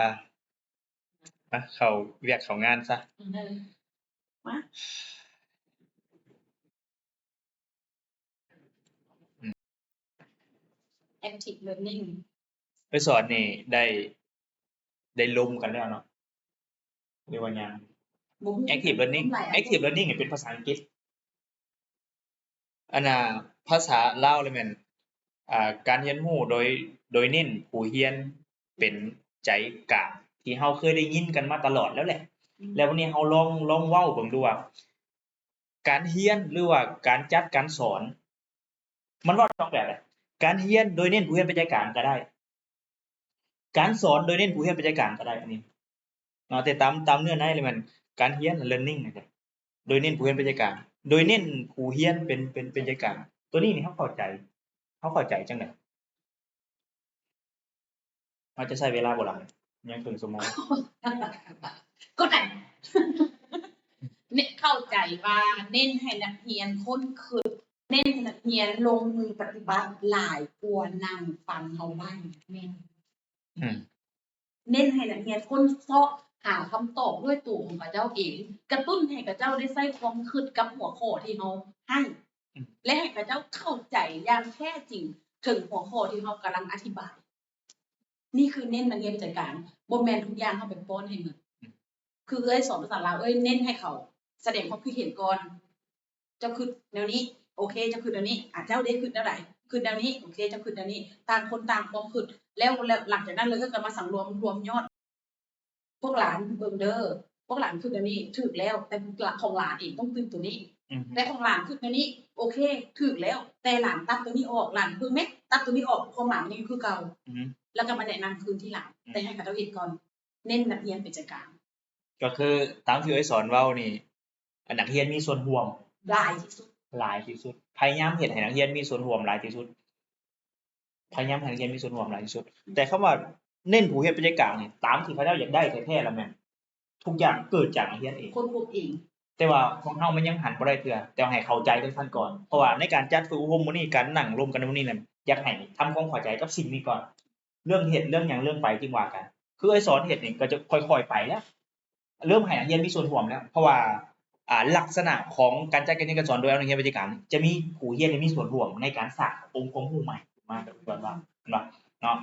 ມາເຂົ້າວຽກເຂົ້າງານຊະ. ມາ Active Learning ໄປສອນນີ້ໄດ້ ໄດ້ລົມກັນແລ້ວເນາະ ຫຼືວ່າຍັງ? ບໍ່ຮູ້ Active Learning Active Learning ນີ້ເປັນພາສາອັງກິດ. ອັນນ່າ ພາສາລາວລະແມ່ນ ອ່າ ການຮຽນຮູ້ໂດຍ ໂດຍເນັ້ນຜູ້ຮຽນເປັນໃຈກາງ ທີ່ເຮົາເຄີຍໄດ້ຍິນກັນມາຕະຫຼອດແລ້ວແຫຼະ. ອືມ ແລ້ວວັນນີ້ເຮົາລອງ ລອງເວົ້າເບິ່ງດູວ່າ ການຮຽນ ຫຼືວ່າການຈັດການສອນ ມັນເວົ້າໄດ້ສອງແບບແຫຼະ. ການຮຽນໂດຍເນັ້ນຜູ້ຮຽນເປັນໃຈກາງກໍໄດ້ ການສອນໂດຍເນັ້ນຜູ້ຮຽນເປັນໃຈກາງກໍໄດ້ ອັນນີ້ເນາະ. ແຕ່ຕາມ ຕາມເນື້ອໃນແລ້ວແມ່ນການຮຽນ learning ນະ ໂດຍເນັ້ນຜູ້ຮຽນເປັນໃຈກາງ ໂດຍເນັ້ນຜູ້ຮຽນເປັນ ເປັນ ເປັນໃຈກາງ. ຕົວນີ້ນີ້ເຮົາເຂົ້າໃຈ ເຮົາເຂົ້າໃຈຈັ່ງໃດ? ເຮົາຈະໃຊ້ເວລາບໍ່ຫຼາຍ ຍັງເຄິ່ງຊົ່ວໂມງ ກໍໄດ້ ເນັ້ນ ເຂົ້າໃຈວ່າເນັ້ນໃຫ້ນັກຮຽນຄົ້ນຄຶດ ເນັ້ນໃຫ້ນັກຮຽນລົງມືປະຕິບັດຫຼາຍກວ່ານັ່ງຟັງເຮົາເວົ້າ. ແມ່ນ ອືມ ເນັ້ນໃຫ້ນັກຮຽນຄົ້ນເສາະຫາຄຳຕອບດ້ວຍຕົວຂອງເຂົາເຈົ້າເອງ, ກະຕຸ້ນໃຫ້ເຂົາເຈົ້າໄດ້ໃຊ້ຄວາມຄິດກັບຫົວຂໍ້ທີ່ເຮົາໃຫ້ ອືມ ແລະ ໃຫ້ເຂົາເຈົ້າເຂົ້າໃຈຢ່າງແທ້ຈິງເຖິງຫົວຂໍ້ທີ່ເຮົາກຳລັງອະທິບາຍ. ນີ້ຄືເນັ້ນນັກຮຽນເປັນໃຈກາງ, ບໍ່ແມ່ນທຸກຢ່າງເຮົາໄປປ້ອນໃຫ້ໝົດ. ອືມ ຄືເອື້ອຍສອນພາສາລາວ, ເອື້ອຍເນັ້ນໃຫ້ເຂົາສະແດງຄວາມຄິດເຫັນກ່ອນ. ເຈົ້າຄິດແນວນີ້ ໂອເຄ ເຈົ້າຄິດແນວນີ້ ອາ ເຈົ້າເດ້ຄິດແນວໃດ? ຄິດແນວນີ້ ໂອເຄ ເຈົ້າຄິດແນວນີ້. ຕ່າງຄົນຕ່າງຄວາມຄິດ ແລ້ວ ແລ້ວຫຼັງຈາກນັ້ນເລີຍກໍມາສັງລວມ ລວມຍອດ. ພວກຫຼານເບິ່ງເດີ ພວກຫຼານຄິດແນວນີ້ຖືກແລ້ວ ແຕ່ຂອງຫຼານເອງຕ້ອງຕື່ມຕົວນີ້ ອືຮຶ ແຕ່ຂອງຫຼານຄິດແນວນີ້ ໂອເຄ ຖືກແລ້ວ ແຕ່ຫຼານຕັດຕົວນີ້ອອກ ຫຼານເບິ່ງແມ້ ຕັດຕົວນີ້ອອກ ຂອງຫຼານຍັງຢູ່ຄືເກົ່າ ອືຮຶ ແລ້ວກໍມາແນະນຳຄືນທີຫຼັງ ອືຮຶ ແຕ່ໃຫ້ເຂົາເຈົ້າເຮັດກ່ອນ ເນັ້ນນັກຮຽນເປັນໃຈກາງ. ກໍຄືຕາມທີ່ເອື້ອຍສອນເວົ້ານີ້ ອັນ ນັກຮຽນມີສ່ວນຮ່ວມຫຼາຍທີ່ສຸດ ຫຼາຍທີ່ສຸດ ພະຍາຍາມເຮັດໃຫ້ນັກຮຽນມີສ່ວນຮ່ວມຫຼາຍທີ່ສຸດ ພະຍາຍາມໃຫ້ນັກຮຽນມີສ່ວນຮ່ວມຫຼາຍທີ່ສຸດ ອືມ ແຕ່ຄຳວ່າເນັ້ນຜູ້ຮຽນເປັນໃຈກາງນີ້ ຕາມທີ່ເຂົາເຈົ້າຢາກໄດ້ແທ້ໆລະແມ່ນ ທຸກຢ່າງເກີດຈາກນັກຮຽນເອງ ຄົ້ນພົບເອງ ແຕ່ວ່າຂອງເຮົາມັນຍັງຫັນບໍ່ໄດ້ເທື່ອ ແຕ່ໃຫ້ເຂົ້າໃຈຈັ່ງຊັ້ນກ່ອນ ເພາະວ່າໃນການຈັດຝຶກອົບຮົມມື້ນີ້ ການນັ່ງລົມກັນໃນມື້ນີ້ນັ້ນ ຢາກໃຫ້ທຳຄວາມເຂົ້າໃຈກັບສິ່ງນີ້ກ່ອນ ເລື່ອງເຮັດເລື່ອງຫຍັງເລື່ອງໄປຈຶ່ງວ່າກັນ ຄືໄອ້ສອນເຮັດນີ້ກໍຈະຄ່ອຍໆໄປແລ້ວ ເລີ່ມໃຫ້ນັກຮຽນມີສ່ວນຮ່ວມແລ້ວ ເພາະວ່າ ອ່າ ລັກສະນະຂອງການຈັດການຮຽນການສອນໂດຍເອົານັກຮຽນເປັນໃຈກາງ ຈະມີຜູ້ຮຽນໄດ້ມີສ່ວນຮ່ວມໃນການສ້າງອົງຄວາມຮູ້ໃໝ່ຂຶ້ນມາ ແບບວ່າ ເນາະ ເນາະ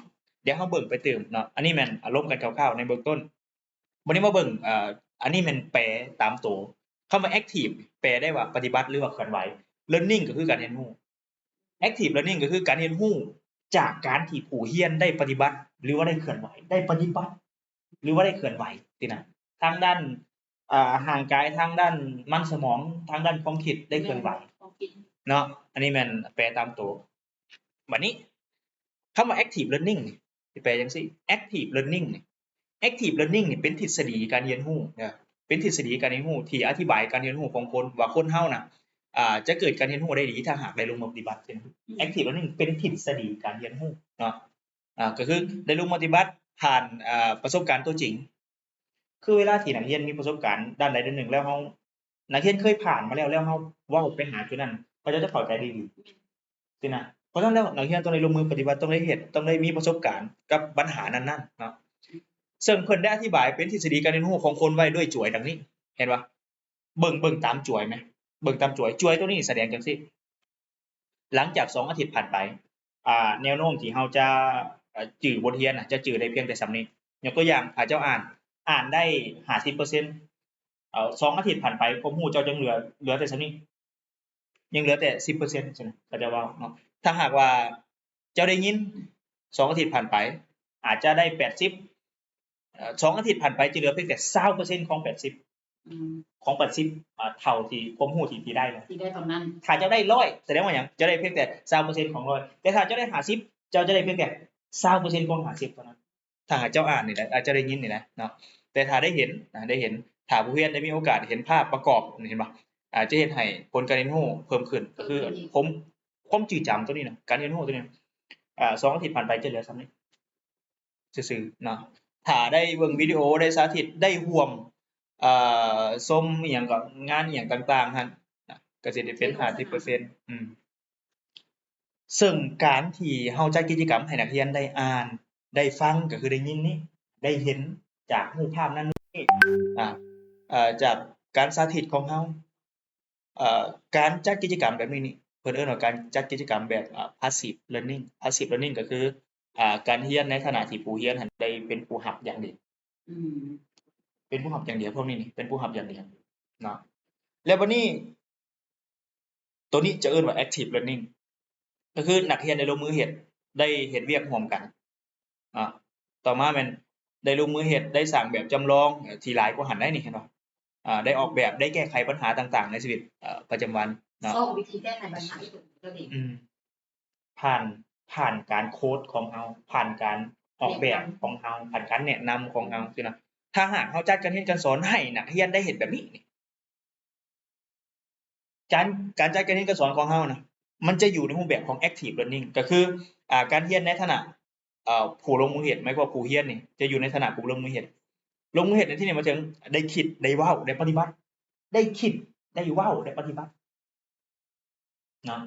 ດຽວເຮົາເບິ່ງໄປຕື່ມເນາະ ອັນນີ້ແມ່ນອາລົມກັນຄ່າວໆໃນເບື້ອງຕົ້ນ. ບັດນີ້ມາເບິ່ງ ເອີ ອັນນີ້ແມ່ນແປຕາມໂຕ ຄຳວ່າ active ແປໄດ້ວ່າປະຕິບັດ ຫຼືວ່າເຄື່ອນໄຫວ learning ກໍຄືການຮຽນຮູ້ active learning ກໍຄືການຮຽນຮູ້ຈາກການທີ່ຜູ້ຮຽນໄດ້ປະຕິບັດ ຫຼືວ່າໄດ້ເຄື່ອນໄຫວ ໄດ້ປະຕິບັດ ຫຼືວ່າໄດ້ເຄື່ອນໄຫວຊີ້ນະ ທາງດ້ານ ເອີ ຮ່າງກາຍ ທາງດ້ານມັນສະໝອງ ທາງດ້ານຄວາມຄິດ ໄດ້ເຄື່ອນໄຫວ ແມ່ນ ຄວາມຄິດ ເນາະ ອັນນີ້ແມ່ນແປຕາມໂຕ. ບັດນີ້ ຄຳວ່າ active learning ນີ້ ຊິແປຈັ່ງຊີ້ active learning ນີ້ active learning ນີ້ເປັນທິດສະດີການຮຽນຮູ້ເດີ ເປັນທິດສະດີການຮຽນຮູ້ທີ່ອະທິບາຍການຮຽນຮູ້ຂອງຄົນ ວ່າຄົນເຮົານະ ອ່າ ຈະເກີດການຮຽນຮູ້ໄດ້ດີ ຖ້າຫາກໄດ້ລົງມືປະຕິບັດ. ອືມ active learning ເປັນທິດສະດີການຮຽນຮູ້ເນາະ ອ່າ ກໍຄືໄດ້ລົງມືປະຕິບັດຜ່ານ ອ່າ ປະສົບການຕົວຈິງ ຄືເວລາທີ່ນັກຮຽນມີປະສົບການດ້ານໃດດ້ານໜຶ່ງແລ້ວ ເຮົາ ນັກຮຽນເຄີຍຜ່ານມາແລ້ວ ແລ້ວເຮົາເວົ້າໄປຫາຈຸດນັ້ນ ເຂົາເຈົ້າຈະເຂົ້າໃຈໄດ້ດີ ຊີ້ນະ. ເພາະສະນັ້ນແລ້ວ ນັກຮຽນຕ້ອງໄດ້ລົງມືປະຕິບັດ ຕ້ອງໄດ້ເຮັດ ຕ້ອງໄດ້ມີປະສົບການກັບບັນຫານັ້ນໆເນາະ ເຊິ່ງເພິ່ນໄດ້ອະທິບາຍເປັນທິດສະດີການຮຽນຮູ້ຂອງຄົນໄວ້ດ້ວຍຈວຍດັ່ງນີ້ ເຫັນບໍ່? ເບິ່ງ ເບິ່ງຕາມຈວຍແມະ ເບິ່ງຕາມຈວຍ ຈວຍໂຕນີ້ສະແດງຈັ່ງຊີ້ ຫຼັງຈາກສອງອາທິດຜ່ານໄປ ອ່າ ແນວໂນ້ມທີ່ເຮົາຈະ ເອີ ຈື່ບົດຮຽນນະ ຈະຈື່ໄດ້ພຽງແຕ່ສ່ຳນີ້. ຍົກຕົວຢ່າງ ຖ້າເຈົ້າອ່ານ ອ່ານໄດ້ຫ້າສິບເປີເຊັນ ເອີ ສອງອາທິດຜ່ານໄປ ຄວາມຮູ້ເຈົ້າຍັງເຫຼືອ ເຫຼືອແຕ່ສ່ຳນີ້ ຍັງເຫຼືອແຕ່ສິບເປີເຊັນ ເຂົາເຈົ້າເວົ້າເນາະ. ຖ້າຫາກວ່າເຈົ້າໄດ້ຍິນ ສອງອາທິດຜ່ານໄປ ອາດຈະໄດ້ແປດສິບ ເອີ ສອງອາທິດຜ່ານໄປຈະເຫຼືອພຽງແຕ່ຊາວເປີເຊັນຂອງແປດສິບ ອືມ ຂອງແປດສິບ ອາ ເທົ່າທີ່ຄວາມຮູ້ທີ່ ທີ່ໄດ້ ທີ່ໄດ້ຕອນນັ້ນ. ຖ້າເຈົ້າໄດ້ຮ້ອຍ ສະແດງວ່າຫຍັງ? ເຈົ້າໄດ້ພຽງແຕ່ຊາວເປີເຊັນຂອງຮ້ອຍ ແຕ່ຖ້າເຈົ້າໄດ້ຫ້າສິບ ເຈົ້າຈະໄດ້ພຽງແຕ່ຊາວເປີເຊັນຂອງຫ້າສິບເທົ່ານັ້ນ. ຖ້າຫາກເຈົ້າອ່ານນີ້ໄດ້ ອາດຈະໄດ້ຍິນນີ້ນະເນາະ ແຕ່ຖ້າໄດ້ເຫັນນະ ໄດ້ເຫັນ ຖ້າຜູ້ຮຽນໄດ້ມີໂອກາດເຫັນພາບປະກອບ ເຫັນບໍ່? ອາດຈະເຮັດໃຫ້ຜົນການຮຽນຮູ້ເພີ່ມຂຶ້ນ ກໍຄື ເພີ່ມຂຶ້ນ ຄວາມ ຄວາມຈື່ຈຳຕົວນີ້ນະ ການຮຽນຮູ້ຕົວນີ້ນະ ອາ ສອງອາທິດຜ່ານໄປຈະເຫຼືອສ່ຳນີ້ ຊື່ໆເນາະ. ຖ້າໄດ້ເບິ່ງວິດີໂອ ໄດ້ສາທິດ ໄດ້ຮ່ວມ ເອີ ຊົມອີ່ຫຍັງກໍ ງານອີ່ຫຍັງຕ່າງໆຫັ້ນນະ ກໍຊິໄດ້ເປັນຫ້າສິບເປີເຊັນ ອືມ ເຊິ່ງການທີ່ເຮົາຈັດກິດຈະກຳໃຫ້ນັກຮຽນໄດ້ອ່ານ ໄດ້ຟັງ ກໍຄືໄດ້ຍິນນີ້ ໄດ້ເຫັນຈາກຮູບພາບນັ້ນນີ້ ອາ ເອີ ຈາກການສາທິດຂອງເຮົາ. ເອີ ການຈັດກິດຈະກຳແບບນີ້ນີ້ ເພິ່ນເອີ້ນວ່າການຈັດກິດຈະກຳແບບ ເອີ passive learning. Passive learning ກໍຄື ອາ ການຮຽນໃນຖານະທີ່ຜູ້ຮຽນຫັ້ນໄດ້ເປັນຜູ້ຮັບຢ່າງດຽວ. ອືມ ເປັນຜູ້ຮັບຢ່າງດຽວ ພວກນີ້ນີ້ເປັນຜູ້ຮັບຢ່າງດຽວເນາະ. ແລ້ວບັດນີ້ ໂຕນີ້ຈະເອີ້ນວ່າ active learning ກໍຄືນັກຮຽນໄດ້ລົງມືເຮັດ ໄດ້ເຮັດວຽກຮ່ວມກັນເນາະ. ຕໍ່ມາແມ່ນໄດ້ລົງມືເຮັດ ໄດ້ສ້າງແບບຈຳລອງທີ່ຫຼາຍກວ່າຫັ້ນໄດ໋ນີ້ ເຫັນບໍ່? ອາ ໄດ້ອອກແບບ ໄດ້ແກ້ໄຂບັນຫາຕ່າງໆໃນຊີວິດ ເອີ ປະຈຳວັນເນາະ ຊອກວິທີແກ້ໄຂບັນຫາດ້ວຍຕົນເອງ ອືມ ຜ່ານ ຜ່ານການໂຄດຂອງເຮົາ ຜ່ານການອອກແບບຂອງເຮົາ ຜ່ານການແນະນຳຂອງເຮົາຊີ້ນະ. ຖ້າຫາກເຮົາຈັດການຮຽນການສອນໃຫ້ນັກຮຽນໄດ້ເຮັດແບບນີ້ນີ້ ການ ການຈັດການຮຽນການສອນຂອງເຮົານະ ມັນຈະຢູ່ໃນຮູບແບບຂອງ active learning ກໍຄື ອາ ການຮຽນໃນຖານະ ເອີ ຜູ້ລົງມືເຮັດ ໝາຍຄວາມວ່າຜູ້ຮຽນນີ້ຈະຢູ່ໃນຖານະຜູ້ລົງມືເຮັດ. ລົງມືເຮັດໃນທີ່ນີ້ໝາຍເຖິງໄດ້ຄິດ ໄດ້ເວົ້າ ໄດ້ປະຕິບັດ ໄດ້ຄິດ ໄດ້ເວົ້າ ໄດ້ປະຕິບັດ ເນາະ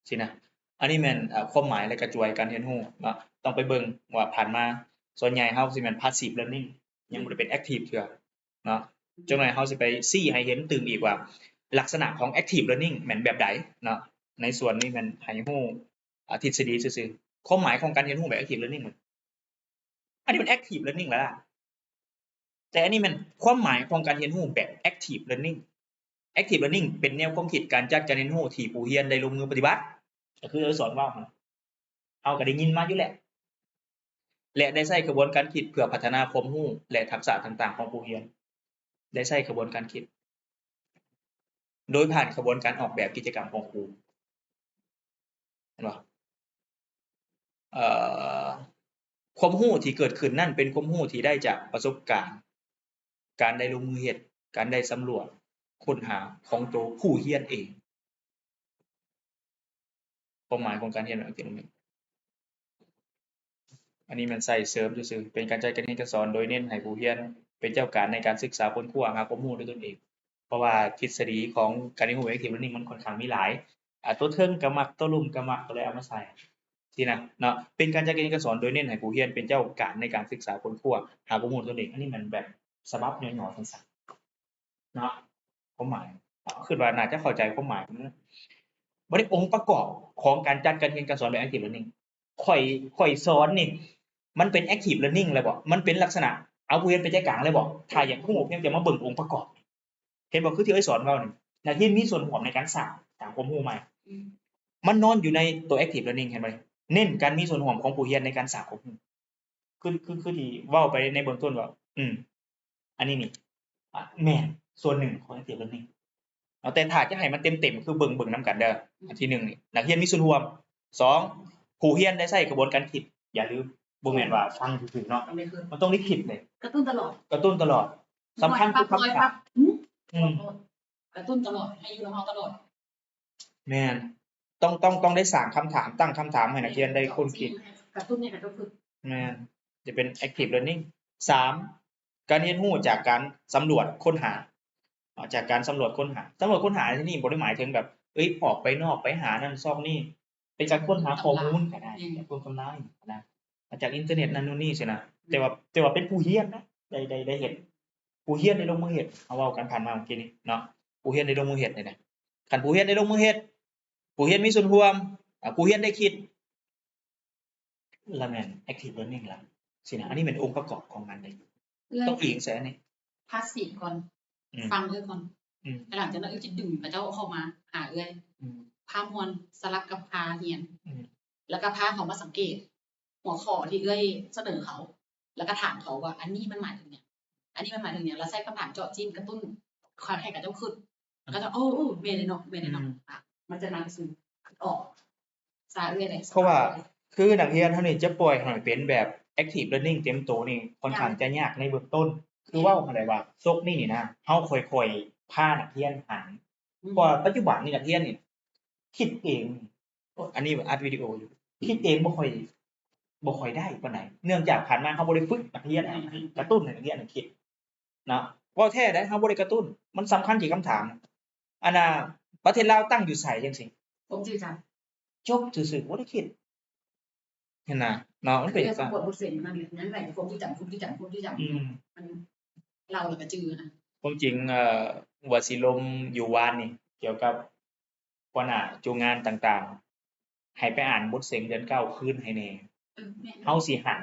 ຊີ້ນະ. ອັນນີ້ແມ່ນ ເອີ ຄວາມໝາຍ ແລະ ກະຈວຍການຮຽນຮູ້ເນາະ. ຕ້ອງໄປເບິ່ງວ່າຜ່ານມາສ່ວນໃຫຍ່ເຮົາຊິແມ່ນ passive learning ຍັງບໍ່ໄດ້ເປັນ active ເທື່ອເນາະ. ຈັກໜ່ອຍເຮົາຊິໄປຊີ້ໃຫ້ເຫັນຕື່ມອີກວ່າ ລັກສະນະຂອງ active learning ແມ່ນແບບໃດເນາະ. ໃນສ່ວນນີ້ແມ່ນໃຫ້ຮູ້ ອາ ທິດສະດີຊື່ໆ. ຄວາມໝາຍຂອງການຮຽນຮູ້ແບບ active learning ມັນ ອັນນີ້ມັນ active learning ແລ້ວລະ ແຕ່ອັນນີ້ແມ່ນຄວາມໝາຍຂອງການຮຽນຮູ້ແບບ active learning. active learning ເປັນແນວຄວາມຄິດການຈັດການຮຽນຮູ້ທີ່ຜູ້ຮຽນໄດ້ລົງມືປະຕິບັດ ກໍຄືເອີສອນເວົ້າຫັ້ນ ເຮົາກໍໄດ້ຍິນມາຢູ່ແລ້ວ ແລະ ໄດ້ໃຊ້ຂະບວນການຄິດເພື່ອພັດທະນາຄວາມຮູ້ ແລະ ທັກສະຕ່າງໆຂອງຜູ້ຮຽນ. ໄດ້ໃຊ້ຂະບວນການຄິດ ໂດຍຜ່ານຂະບວນການອອກແບບກິດຈະກຳຂອງຄູ ເຫັນບໍ່? ເອີ ຄວາມຮູ້ທີ່ເກີດຂຶ້ນນັ້ນເປັນຄວາມຮູ້ທີ່ໄດ້ຈາກປະສົບການ, ການໄດ້ລົງມືເຮັດ, ການໄດ້ສຳຫຼວດຄົ້ນຫາຂອງໂຕຜູ້ຮຽນເອງ. ຄວາມໝາຍຂອງການຮຽນແບບ active learning ອັນນີ້ແມ່ນໃສ່ເສີມຊື່ໆ ເປັນການຈັດການຮຽນການສອນໂດຍເນັ້ນໃຫ້ຜູ້ຮຽນເປັນເຈົ້າການໃນການສຶກສາຄົ້ນຄວ້າຫາຄວາມຮູ້ດ້ວຍຕົນເອງ. ເພາະວ່າທິດສະດີຂອງການຮຽນຮູ້ແບບ active learning ມັນຂ້ອນຂ້າງມີຫຼາຍ ອາ ຕົວເທິງກໍມັກ ຕົວລຸ່ມກໍມັກ ກໍເລີຍເອົາມາໃສ່ຊີ້ນະເນາະ. ເປັນການຈັດການຮຽນການສອນໂດຍເນັ້ນໃຫ້ຜູ້ຮຽນເປັນເຈົ້າການໃນການສຶກສາຄົ້ນຄວ້າຫາຄວາມຮູ້ຕົນເອງ. ອັນນີ້ແມ່ນແບບສະບັບຫຍໍ້ໆສັ້ນໆ ເນາະ. ຄວາມໝາຍ ຄິດວ່າໜ້າຈະເຂົ້າໃຈຄວາມໝາຍ. ບັດນີ້ອົງປະກອບຂອງການຈັດການຮຽນການສອນແບບ active learning ຂ້ອຍ ຂ້ອຍສອນນີ້ ມັນເປັນ active learning ແລ້ວບໍ່? ມັນເປັນລັກສະນະເອົາຜູ້ຮຽນເປັນໃຈກາງແລ້ວບໍ່? ຖ້າຢາກຮູ້ພຽງແຕ່ມາເບິ່ງອົງປະກອບ ເຫັນບໍ່? ຄືທີ່ເອື້ອຍສອນເວົ້ານີ້ ນັກຮຽນມີສ່ວນຮ່ວມໃນການສ້າງ ສ້າງຄວາມຮູ້ໃໝ່ ອືມ ມັນນອນຢູ່ໃນຕົວ active learning ເຫັນບໍ່? ເນັ້ນການມີສ່ວນຮ່ວມຂອງຜູ້ຮຽນໃນການສ້າງຄວາມຮູ້ ຄື ຄື ຄືທີ່ເວົ້າໄປໃນເບື້ອງຕົ້ນວ່າ ອືມ ອັນນີ້ນີ້ ອາ ແມ່ນສ່ວນໜຶ່ງຂອງ active learning ເນາະ. ແຕ່ຖ້າຈະໃຫ້ມັນເຕັມໆ ຄືເບິ່ງ ເບິ່ງນຳກັນເດີ. ອັນທີໜຶ່ງນີ້ ນັກຮຽນມີສ່ວນຮ່ວມ. ສອງ ຜູ້ຮຽນໄດ້ໃຊ້ຂະບວນການຄິດ. ຢ່າລືມ ບໍ່ແມ່ນວ່າຟັງຊື່ໆເນາະ ມັນຕ້ອງໄດ້ຄິດເດ້ ກະຕຸ້ນຕະຫຼອດ ກະຕຸ້ນຕະຫຼອດ. ສຳຄັນຄືຄຳຖາມ ອືມ ກະຕຸ້ນຕະຫຼອດ ໃຫ້ຢູ່ນຳເຮົາຕະຫຼອດ. ແມ່ນ ຕ້ອງ ຕ້ອງ ຕ້ອງໄດ້ສ້າງຄຳຖາມ ຕັ້ງຄຳຖາມໃຫ້ນັກຮຽນໄດ້ຄົ້ນຄິດ ກະຕຸ້ນໃຫ້ເຂົາເຈົ້າຄິດ. ແມ່ນ ຈະເປັນ active learning. ສາມ ການຮຽນຮູ້ຈາກການສຳຫຼວດຄົ້ນຫາ ອາ ຈາກການສຳຫຼວດຄົ້ນຫາ. ສຳຫຼວດຄົ້ນຫາໃນທີ່ນີ້ບໍ່ໄດ້ໝາຍເຖິງແບບ ເອີຍ ອອກໄປນອກໄປຫານັ້ນຊອກນີ້ ເປັນການຄົ້ນຫາຂໍ້ມູນກໍໄດ້ ແມ່ນ ຈາກເບິ່ງຕຳລາກໍໄດ້ ມາຈາກອິນເຕີເນັດນັ້ນໂນ່ນນີ້ຊີ້ນະ. ແຕ່ວ່າ ແຕ່ວ່າເປັນຜູ້ຮຽນນະ ໄດ້ ໄດ້ ໄດ້ເຮັດ ຜູ້ຮຽນໄດ້ລົງມືເຮັດ. ເຮົາເວົ້າກັນຜ່ານມາເມື່ອກີ້ນີ້ເນາະ ຜູ້ຮຽນໄດ້ລົງມືເຮັດນີ້ນະ. ຄັນຜູ້ຮຽນໄດ້ລົງມືເຮັດ ຜູ້ຮຽນມີສ່ວນຮ່ວມ ອາ ຜູ້ຮຽນໄດ້ຄິດ ລະແມ່ນ active learning ລະຊີ້ນະ. ອັນນີ້ແມ່ນອົງປະກອບຂອງມັນເດ້ ເອື້ອຍ ຕ້ອງອີງໃສ່ອັນນີ້ ພາສຊີຟກ່ອນ ອືມ ຟັງເອື້ອຍກ່ອນ ອືມ ແລ້ວຫຼັງຈາກນັ້ນເອື້ອຍຈະດຶງເຂົາເຈົ້າເຂົ້າມາຫາເອື້ອຍ ອືມ ພາມ່ວນສະຫຼັບກັບພາຮຽນ ອືມ ແລ້ວກໍພາເຂົາມາສັງເກດຫົວຂໍ້ທີ່ເອື້ອຍສະເໜີເຂົາ ແລ້ວກໍຖາມເຂົາວ່າ ອັນນີ້ມັນໝາຍເຖິງຫຍັງ? ອັນນີ້ມັນໝາຍເຖິງຫຍັງ? ແລ້ວໃຊ້ຄຳຖາມເຈາະຈີ້ມກະຕຸ້ນ ໃຫ້ເຂົາເຈົ້າຄິດ ແລ້ວກໍຈະ ໂອ້ ໂອ້ ແມ່ນເດເນາະ ແມ່ນເດເນາະ ອືມ ອະ ມັນຈະນຳສູ່ຄຳຕອບ ສາເອື້ອຍແຫຼະ. ເພາະວ່າ ສະບາຍ ຄືນັກຮຽນເຮົານີ້ຈະປ່ອຍໃຫ້ເປັນແບບ active learning ເຕັມໂຕນີ້ຂ້ອນຂ້າງຈະຍາກໃນເບື້ອງຕົ້ນ. ຄືເວົ້າຫັ້ນແຫຼະວ່າ ສົກນີ້ນີ້ນະ ເຮົາຄ່ອຍໆພານັກຮຽນຫັນ ອືມ ເພາະວ່າປັດຈຸບັນນີ້ນັກຮຽນນີ້ຄິດເອງ ໂອ້ ອັນນີ້ອັດວິດີໂອຢູ່ ຄິດເອງບໍ່ຄ່ອຍ ບໍ່ຄ່ອຍໄດ້ປານໃດ ເນື່ອງຈາກຜ່ານມາເຮົາບໍ່ໄດ້ຝຶກນັກຮຽນ ກະຕຸ້ນໃຫ້ນັກຮຽນຄິດເນາະ. ເວົ້າແທ້ໃດ໋ ເຮົາບໍ່ໄດ້ກະຕຸ້ນ ມັນສຳຄັນທີ່ຄຳຖາມ ອັນນ່າ ປະເທດລາວຕັ້ງຢູ່ໃສ ຈັ່ງຊີ້ ຈົບຊື່ໆ ບໍ່ໄດ້ຄິດ. ຫັ້ນນະເນາະ ມັນເປັນຈັ່ງຊັ້ນ. ບົດເສັງນັ້ນແຫຼະ ຍັງໄດ້ຄົນທີ່ຈຳ ຄົນທີ່ຈຳ ຄົນທີ່ຈຳ ອືມ ມັນເລົ່າແລ້ວກໍຈື່ນະ. ຄວາມຈິງ ເອີ ວ່າຊິລົມຢູ່ວານນີ້ ກ່ຽວກັບຫົວໜ້າໂຈງງານຕ່າງໆ ໃຫ້ໄປອ່ານບົດເສັງເດືອນເກົ້າຄືນໃຫ້ແດ່. ເອີ ແມ່ນ. ເຮົາຊິຫັນ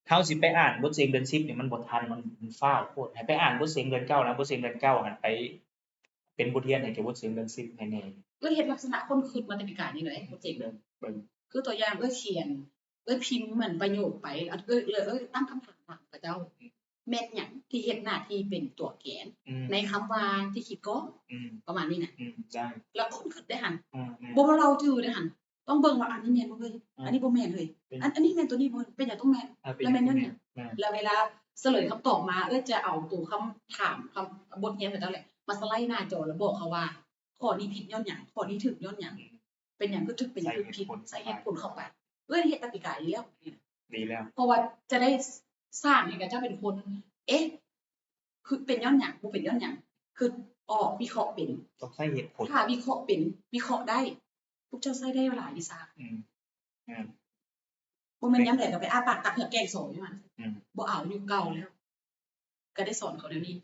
ເຮົາຊິໄປອ່ານບົດເສັງເດືອນສິບນີ້ ມັນບໍ່ທັນ ມັນ ມັນຟ້າວໂພດ. ໃຫ້ໄປອ່ານບົດເສັງເດືອນເກົ້ານະ ບົດເສັງເດືອນເກົ້າຫັ້ນ ໄປເປັນບົດຮຽນໃຫ້ແກ່ບົດເສັງເດືອນສິບໃຫ້ແດ່. ເອື້ອຍເຮັດລັກສະນະຄົ້ນຄຶດມາແຕ່ປີກາຍນີ້ເລີຍ ໂປຣເຈັກເດີມ. ເບິ່ງ ຄືຕົວຢ່າງ ເອື້ອຍຂຽນ ເອື້ອຍພິມມັນປະໂຫຍກໄປ ເອື້ອຍ ເອື້ອຍຕັ້ງຄຳຖາມຖາມເຂົາເຈົ້າ ແມ່ນຫຍັງທີ່ເຮັດໜ້າທີ່ເປັນຕົວແກນ ອືມ ໃນຄຳວ່າທີ່ຄິດກ້ອງ ອືມ ປະມານນີ້ນະ. ອືມ ໄດ້ ແລ້ວຄົ້ນຄຶດໄດ້ຫັ້ນ ອືມ ບໍ່ວ່າເຮົາຈື່ໄດ້ຫັ້ນ ຕ້ອງເບິ່ງວ່າອັນນີ້ແມ່ນບໍ່ເຮີ້ຍ ອືມ ອັນນີ້ບໍ່ແມ່ນເຮີ້ຍ ເປັນ ອັນ ອັນນີ້ແມ່ນ ຕົວນີ້ບໍ່ ເປັນຫຍັງຕ້ອງແມ່ນ ເອີ ເປັນຫຍັງ ແລ້ວແມ່ນຍ້ອນຫຍັງ ແມ່ນ ແລ້ວເວລາສະເຫຼີຍຄຳຕອບມາ ເອື້ອຍຈະເອົາຕົວຄຳຖາມ ຄຳ ບົດຮຽນຂອງເຈົ້າແຫຼະ ມາສະໄລໜ້າຈໍ ແລ້ວບອກເຂົາວ່າ ຂໍ້ນີ້ຜິດຍ້ອນຫຍັງ ຂໍ້ນີ້ຖືກຍ້ອນຫຍັງ ອືມ ເປັນຫຍັງຄືຖືກ ເປັນຫຍັງຄືຜິດ ໃສ່ເຫດຜົນເຂົ້າໄປ ເອື້ອຍເຮັດແຕ່ປີກາຍນີ້ແລ້ວ ດີແລ້ວ ເພາະວ່າຈະໄດ້ສ້າງໃຫ້ເຂົາເຈົ້າເປັນຄົນ ເອະ ຄືເປັນຍ້ອນຫຍັງ ບໍ່ເປັນຍ້ອນຫຍັງ ຄິດອອກ ວິເຄາະເປັນ ຕ້ອງໃຊ້ເຫດຜົນ ຖ້າວິເຄາະເປັນ ວິເຄາະໄດ້ ພວກເຈົ້າໃຊ້ໄດ້ຫຼາຍວິຊາ ອືມ ແມ່ນ ບໍ່ແມ່ນຍາມໃດກໍໄປອ້າປາກຕັກເຫືອກແກງສອງຢູ່ຫັ້ນ ອືມ ບໍ່ເອົາ ຍຸກເກົ່າແລ້ວ ກໍໄດ້ສອນເຂົາແນວນີ້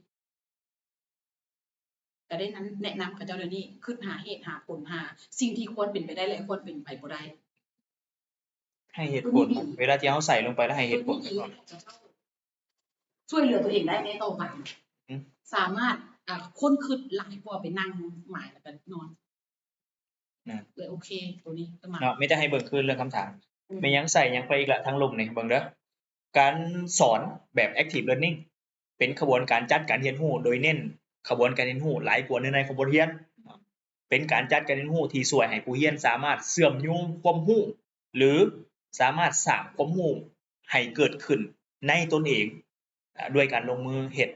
ກໍໄດ້ນຳ ແນະນຳເຂົາເຈົ້າແນວນີ້ ຄິດຫາເຫດຫາຜົນ ຫາສິ່ງທີ່ຄວນເປັນໄປໄດ້ ແລະ ຄວນເປັນໄປບໍ່ໄດ້ ໃຫ້ເຫດຜົນ ເວລາທີ່ເຮົາໃສ່ລົງໄປແລ້ວໃຫ້ເຫດຜົນກ່ອນ ຊ່ວຍເຫຼືອຕົວເອງໄດ້ໃນຕໍ່ໄປ ອືມ ສາມາດ ອ່າ ຄົ້ນຄຶດຫຼາຍກວ່າໄປນັ່ງໝາຍແລ້ວກໍນອນ ນະ ເອີ ໂອເຄ ໂຕນີ້ກໍມາເນາະ ມີແຕ່ໃຫ້ເບິ່ງຄືເລື່ອງຄຳຖາມ ອືມ ແມ່ນຫຍັງໃສ່ຫຍັງໄປອີກລະ ທາງລຸ່ມນີ້ ເບິ່ງເດີ ການສອນແບບ active learning ເປັນຂະບວນການຈັດການຮຽນຮູ້ ໂດຍເນັ້ນຂະບວນການຮຽນຮູ້ຫຼາຍກວ່າເນື້ອໃນຂອງບົດຮຽນ ເປັນການຈັດການຮຽນຮູ້ທີ່ຊ່ວຍໃຫ້ຜູ້ຮຽນສາມາດເຊື່ອມໂຍງຄວາມຮູ້ ຫຼື ສາມາດສ້າງຄວາມຮູ້ໃຫ້ເກີດຂຶ້ນໃນຕົນເອງ ອາ ດ້ວຍການລົງມືເຮັດ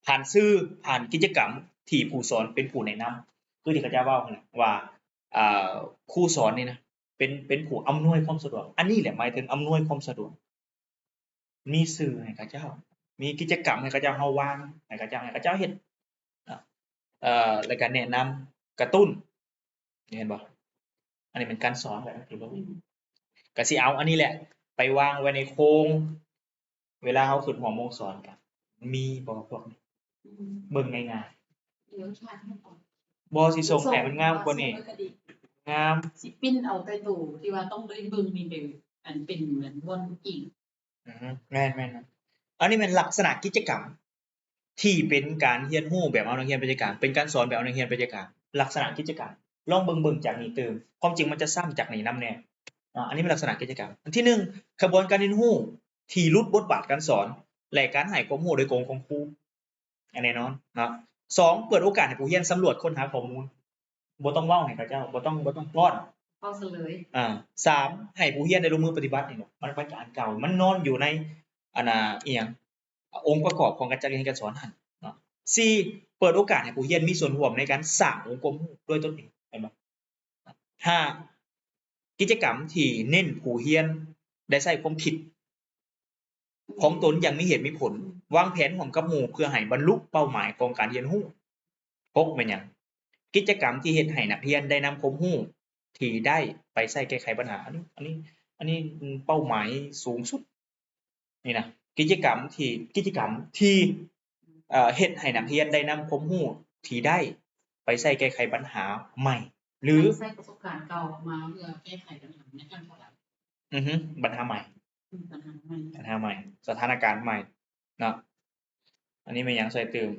ຜ່ານສື່ ຜ່ານກິດຈະກຳທີ່ຜູ້ສອນເປັນຜູ້ແນະນຳ ຄືທີ່ເຂົາເຈົ້າເວົ້າຫັ້ນແຫຼະວ່າ ອາ ຄູສອນນີ້ນະ ເປັນ ເປັນຜູ້ອຳນວຍຄວາມສະດວກ ອັນນີ້ແຫຼະໝາຍເຖິງອຳນວຍຄວາມສະດວກ ມີສື່ໃຫ້ເຂົາເຈົ້າ ມີກິດຈະກຳໃຫ້ເຂົາເຈົ້າ ເຮົາວາງໃຫ້ເຂົາເຈົ້າ ໃຫ້ເຂົາເຈົ້າເຮັດ ເອີ ແລ້ວກໍແນະນຳ ກະຕຸ້ນ ເຫັນບໍ່? ອັນນີ້ແມ່ນການສອນແບບທີ່ບໍ່ມີ ກໍຊິເອົາອັນນີ້ແຫຼະໄປວາງໄວ້ໃນໂຄງ ເວລາເຮົາຂຶ້ນຮ່ວມວົງສອນ ກໍມີບໍ່ພວກນີ້? ອືມ ເບິ່ງງ່າຍໆ ບໍ່ ຊິສົ່ງໃຫ້ມັນງາມກວ່ານີ້ ງາມ ຊິປິ່ນເອົາແຕ່ໂຕທີ່ວ່າຕ້ອງໄດ້ເບິ່ງນີ້ເປັນ ອັນເປັນເໝືອນບ່ອນອີງ ອືມ ແມ່ນໆ ອັນນີ້ແມ່ນລັກສະນະກິດຈະກຳ ທີ່ເປັນການຮຽນຮູ້ແບບເອົານັກຮຽນໄປຈັດການ ເປັນການສອນແບບເອົານັກຮຽນໄປຈັດການ ລັກສະນະກິດຈະກຳ ລອງເບິ່ງ ເບິ່ງຈາກນີ້ຕື່ມ ຄວາມຈິງມັນຈະຊ້ຳຈາກນີ້ນຳແດ່ ອາ ອັນນີ້ແມ່ນລັກສະນະກິດຈະກຳ ອັນທີໜຶ່ງ ຂະບວນການຮຽນຮູ້ທີ່ຫຼຸດບົດບາດການສອນ ແລະ ການໃຫ້ຄວາມຮູ້ໂດຍກົງຂອງຄູ ອັນແນ່ນອນເນາະ ສອງ ເປີດໂອກາດໃຫ້ຜູ້ຮຽນສຳຫຼວດຄົ້ນຫາຂໍ້ມູນ ບໍ່ຕ້ອງເວົ້າໃຫ້ເຂົາເຈົ້າ ບໍ່ຕ້ອງ ບໍ່ຕ້ອງປ້ອນ ເວົ້າຊະເລີຍ ອາ ສາມ ໃຫ້ຜູ້ຮຽນໄດ້ລົງມືປະຕິບັດນີ້ເນາະ ມັນ ມັນກະອັນເກົ່າ ມັນນອນຢູ່ໃນ ອັນນ່າ ອີ່ຫຍັງ ອົງປະກອບຂອງການຈັດການຮຽນການສອນຫັ້ນເນາະ ສີ່ ເປີດໂອກາດໃຫ້ຜູ້ຮຽນມີສ່ວນຮ່ວມໃນການສ້າງອົງຄວາມຮູ້ດ້ວຍຕົນເອງ ເຫັນບໍ່? ຫ້າ ກິດຈະກຳທີ່ເນັ້ນຜູ້ຮຽນໄດ້ໃຊ້ຄວາມຄິດ ຂອງຕົນຢ່າງມີເຫດມີຜົນ, ວາງແຜນຮ່ວມກັບໝູ່ເພື່ອໃຫ້ບັນລຸເປົ້າໝາຍຂອງການຮຽນຮູ້. ຫົກ ແມ່ນຫຍັງ? ກິດຈະກຳທີ່ເຮັດໃຫ້ນັກຮຽນໄດ້ນຳຄວາມຮູ້ທີ່ໄດ້ໄປໃຊ້ແກ້ໄຂບັນຫາ. ອັນນີ້ ອັນນີ້ ອັນນີ້ເປົ້າໝາຍສູງສຸດ. ນີ້ນະ ກິດຈະກຳທີ່ ກິດຈະກຳທີ່ ເອີ ເຮັດໃຫ້ນັກຮຽນໄດ້ນຳຄວາມຮູ້ທີ່ໄດ້ໄປໃຊ້ແກ້ໄຂບັນຫາໃໝ່ ຫຼື ໃຊ້ປະສົບການເກົ່າມາເພື່ອແກ້ໄຂບັນຫາໃນຂັ້ນຕອນ ອືຮຶ ບັນຫາໃໝ່ ອືມ ບັນຫາໃໝ່ ບັນຫາໃໝ່ ສະຖານະການໃໝ່ເນາະ. ອັນນີ້ແມ່ນຫຍັງ? ໃສ່ຕື່ມ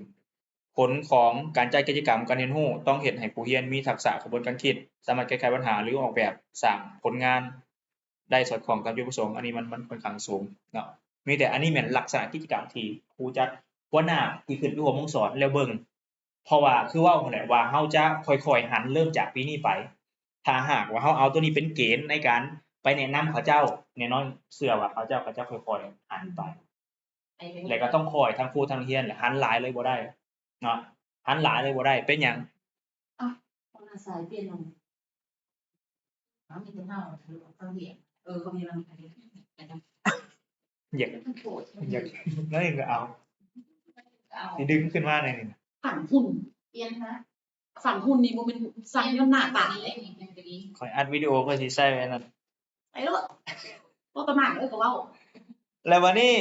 ຜົນຂອງການຈັດກິດຈະກຳການຮຽນຮູ້ຕ້ອງເຮັດໃຫ້ຜູ້ຮຽນມີທັກສະຂະບວນການຄິດ, ສາມາດແກ້ໄຂບັນຫາ ຫຼື ອອກແບບສ້າງຜົນງານໄດ້ສອດຄ່ອງກັບຈຸດປະສົງ. ອັນນີ້ມັນ ມັນຂ້ອນຂ້າງສູງເນາະ. ມີແຕ່ອັນນີ້ແມ່ນລັກສະນະກິດຈະກຳທີ່ຄູຈັດ ຫົວໜ້າທີ່ຂຶ້ນໄປຮ່ວມວງສອນແລ້ວເບິ່ງ ເພາະວ່າຄືເວົ້າຫັ້ນແຫຼະວ່າ ເຮົາຈະຄ່ອຍໆຫັນເລີ່ມຈາກປີນີ້ໄປ. ຖ້າຫາກວ່າເຮົາເອົາຕົວນີ້ເປັນເກນໃນການໄປແນະນຳເຂົາເຈົ້າ, ແນ່ນອນເຊື່ອວ່າເຂົາເຈົ້າ ເຂົາເຈົ້າຄ່ອຍໆຫັນໄປ ແລະກໍຕ້ອງຄ່ອຍ ທັງຄູທັງນັກຮຽນແຫຼະ. ຫັນຫຼາຍເລີຍບໍ່ໄດ້ເນາະ, ຫັນຫຼາຍເລີຍບໍ່ໄດ້. ເປັນຫຍັງ? ອ້າວ ຄົນລະສາຍປ່ຽນ ເຂົາມີແຕ່ເຮົາ ເຂົາເຮັດ ເອີ ເຂົາມີລຳ ຢາກ ຢາກ ນັ້ນກໍເອົາ ຊິດຶງຂຶ້ນມາແນວນີ້ນະ. ຝັງຫຸ່ນ ປ່ຽນນະ ຝັງຫຸ່ນນີ້ບໍ່ແມ່ນສ້າງຍ້ອນໜ້າຕາເດ້. ຂ້ອຍອັດວິດີໂອ ຂ້ອຍຊິໃສ່ໄວ້ນັ້ນ. ໄປໂລດ ບໍ່ປະໝາດເອີ ກໍເວົ້າ. ແລ້ວບາດນີ້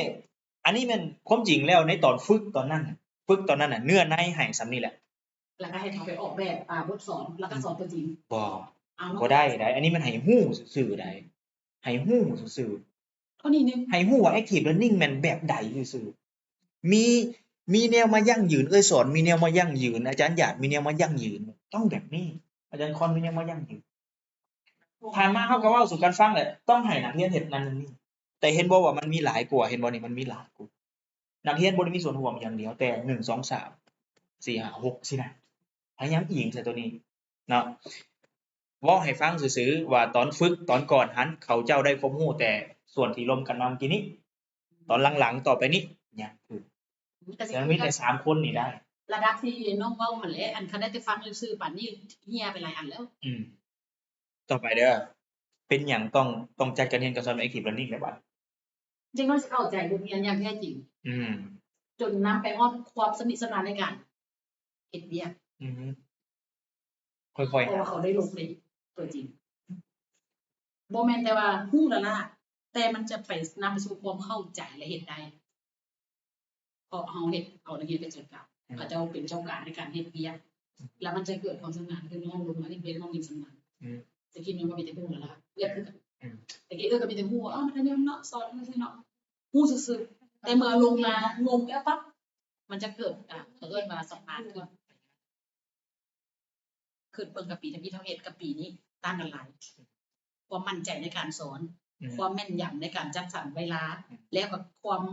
ອັນນີ້ແມ່ນຄວາມຈິງແລ້ວໃນຕອນຝຶກຕອນນັ້ນ ຝຶກຕອນນັ້ນນະ ເນື້ອໃນໃຫ້ສ່ຳນີ້ແຫຼະ ແລ້ວກໍໃຫ້ເຂົາໄປອອກແບບ ອ່າ ບົດສອນ ແລ້ວກໍສອນຕົວຈິງ. ບໍ່ ເອົາເນາະ ບໍ່ໄດ້ໃດ໋ ອັນນີ້ມັນໃຫ້ຮູ້ຊື່ໆໃດ໋ ໃຫ້ຮູ້ຊື່ໆ ເທົ່ານີ້ໜຶ່ງ ໃຫ້ຮູ້ວ່າ active learning ແມ່ນແບບໃດຊື່ໆ ມີ ມີແນວມາຢັ້ງຢືນ ເອື້ອຍສອນມີແນວມາຢັ້ງຢືນ ອາຈານຢາດມີແນວມາຢັ້ງຢືນ ຕ້ອງແບບນີ້ ອາຈານຄອນມີແນວມາຢັ້ງຢືນ. ຜ່ານມາເຮົາກໍເວົ້າສູ່ກັນຟັງແຫຼະ ຕ້ອງໃຫ້ນັກຮຽນເຮັດນັ້ນນີ້ ແຕ່ເຫັນບໍ່ວ່າມັນມີຫຼາຍກວ່າ ເຫັນບໍ່ນີ້ ມັນມີຫຼາຍກວ່າ ນັກຮຽນບໍ່ໄດ້ມີສ່ວນຮ່ວມຢ່າງດຽວ ແຕ່ ໜຶ່ງ ສອງ ສາມ ສີ່ ຫ້າ ຫົກ ຊີ້ນະ ພະຍາຍາມອີງໃສ່ໂຕນີ້ເນາະ. ເວົ້າໃຫ້ຟັງຊື່ໆວ່າຕອນຝຶກຕອນກ່ອນຫັ້ນ ເຂົາເຈົ້າໄດ້ຄວາມຮູ້ແຕ່ສ່ວນທີ່ລົມກັນມາເມື່ອກີ້ນີ້ ຕອນຫຼັງໆຕໍ່ໄປນີ້ຍັງຄື ຍັງມີແຕ່ສາມຄົນນີ້ໄດ້ ລະດັບທີ່ນ້ອງເວົ້າຫັ້ນແຫຼະ ອັນຄັນໄດ້ແຕ່ຟັງຊື່ໆປານນີ້ເຮຍໄປຫຼາຍອັນແລ້ວ. ອືມ ຕໍ່ໄປເດີ ເປັນຫຍັງຕ້ອງ ຕ້ອງຈັດການຮຽນການສອນແບບ active learning ແລ້ວບາດ ຈັ່ງນ້ອຍຊິເຂົ້າໃຈບົດຮຽນຢ່າງແທ້ຈິງ ອືມ ຈົນນຳໄປຮອດຄວາມຊຳນິຊຳນານໃນການເຮັດວຽກ ອືມ ຄ່ອຍໆ ເພາະວ່າເຂົາໄດ້ລົງໃນຕົວຈິງ ບໍ່ແມ່ນແຕ່ວ່າຮູ້ລ້າໆ ແຕ່ມັນຈະໄປ ນຳໄປສູ່ຄວາມເຂົ້າໃຈ ແລະ ເຮັດໄດ້. ເພາະເຮົາເຮັດເອົານັກຮຽນເປັນໃຈກາງ ອືມ ເຂົາເຈົ້າເປັນເຈົ້າການໃນການເຮັດວຽກ ອືມ ແລ້ວມັນຈະເຮັດຄວາມຊຳນານ ຄືນ້ອງລົງມາເຮັດວຽກ ນ້ອງມີຊຳນານ ອືມ ແຕ່ຄິດວ່າມີແຕ່ຮູ້ລ້າໆ ວຽກຄືກັນ ອືມ ແຕ່ກີ້ເອີ ກໍມີແຕ່ຮູ້ວ່າ ເອີ ມັນກໍຍາມເນາະ ສອນຈັ່ງຊີ້ເນາະ ຮູ້ຊື່ໆ ແຕ່ເມື່ອລົງມາ ລົງແລ້ວປັບ ມັນຈະເກີດ ອ່າ ເຂົາເອີ້ນວ່າສະພາບເກີດ ຄືເບິ່ງກັບປີທຳອິດເຮົາເຮັດກັບປີນີ້ຕ່າງກັນຫຼາຍ ຄວາມໝັ້ນໃຈໃນການສອນ ອືມ ຄວາມແມ່ນຢຳໃນການຈັດສັນເວລາ ອືມ ແລ້ວກໍຄວາມ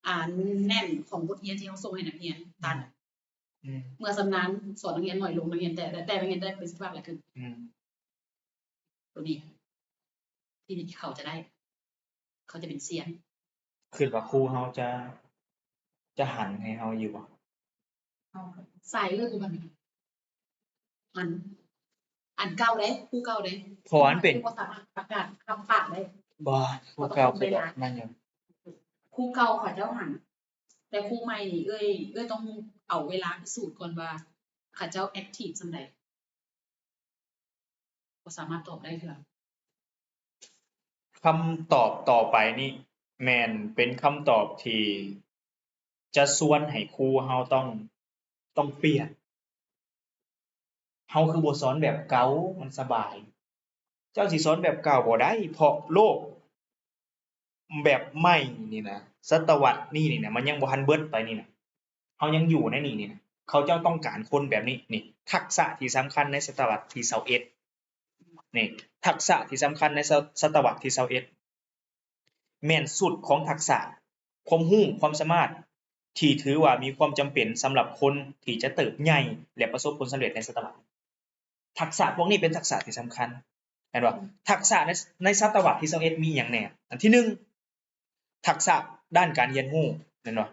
ອ່າ ແໜ້ນຂອງບົດຮຽນທີ່ເຮົາສົ່ງໃຫ້ນັກຮຽນ ອືມ ຕ່າງກັນ ອືມ ເມື່ອຊຳນານ ສອນນັກຮຽນໜ້ອຍລົງ ນັກຮຽນແຕ່ ແຕ່ນັກຮຽນໄດ້ປະສິດທິພາບຫຼາຍຂຶ້ນ ອືມ ໂຕນີ້ທີ່ເຂົາຈະໄດ້ ເຂົາຈະເປັນຊຽນ. ຄິດວ່າຄູເຮົາຈະ ຈະຫັນໃຫ້ເຮົາຢູ່ບໍ່? ສາຍເລີຍ ຄືບັດນີ້ ອັນ ອັນເກົ່າເດ້ ຄູເກົ່າເດ້ ເພາະວ່າມັນເປັນ ບໍ່ສາມາດປະກາດຮັບປາກໄດ້. ບໍ່ ຄູເກົ່າ ແມ່ນຢູ່ ຄູເກົ່າເຂົາເຈົ້າຫັນ ແຕ່ຄູໃໝ່ນີ້ ເອື້ອຍ ເອື້ອຍຕ້ອງເອົາເວລາພິສູດກ່ອນວ່າ ເຂົາເຈົ້າແອັກທີບສ່ຳໃດ. ບໍ່ສາມາດຕອບໄດ້ເທື່ອ. ຄຳຕອບຕໍ່ໄປນີ້ແມ່ນເປັນຄຳຕອບທີ່ຈະຊວນໃຫ້ຄູເຮົາຕ້ອງ ຕ້ອງປ່ຽນ. ເຮົາຄືບໍ່ສອນແບບເກົ່າ ມັນສະບາຍ. ເຈົ້າຊິສອນແບບເກົ່າບໍ່ໄດ້ ເພາະໂລກ ແບບໃໝ່ນີ້ນະ ສະຕະວັດນີ້ນີ້ນະ ມັນຍັງບໍ່ທັນເບິດໄປນີ້ນະ ເຮົາຍັງຢູ່ໃນນີ້ນີ້ນະ ເຂົາເຈົ້າຕ້ອງການຄົນແບບນີ້ນີ້. ທັກສະທີ່ສຳຄັນໃນສະຕະວັດທີຊາວເອັດນີ້ ທັກສະທີ່ສຳຄັນໃນສະ ສະຕະວັດທີຊາວເອັດ ແມ່ນຊຸດຂອງທັກສະ ຄວາມຮູ້ ຄວາມສາມາດ ທີ່ຖືວ່າມີຄວາມຈຳເປັນສຳລັບຄົນທີ່ຈະເຕີບໃຫຍ່ ແລະ ປະສົບຜົນສຳເລັດໃນສະຕະວັດ. ທັກສະພວກນີ້ເປັນທັກສະທີ່ສຳຄັນ ແມ່ນບໍ່? ອືມ ທັກສະໃນ ໃນສະຕະວັດທີຊາວເອັດມີຫຍັງແດ່? ອັນທີໜຶ່ງ ທັກສະດ້ານການຮຽນຮູ້ ແມ່ນບໍ່?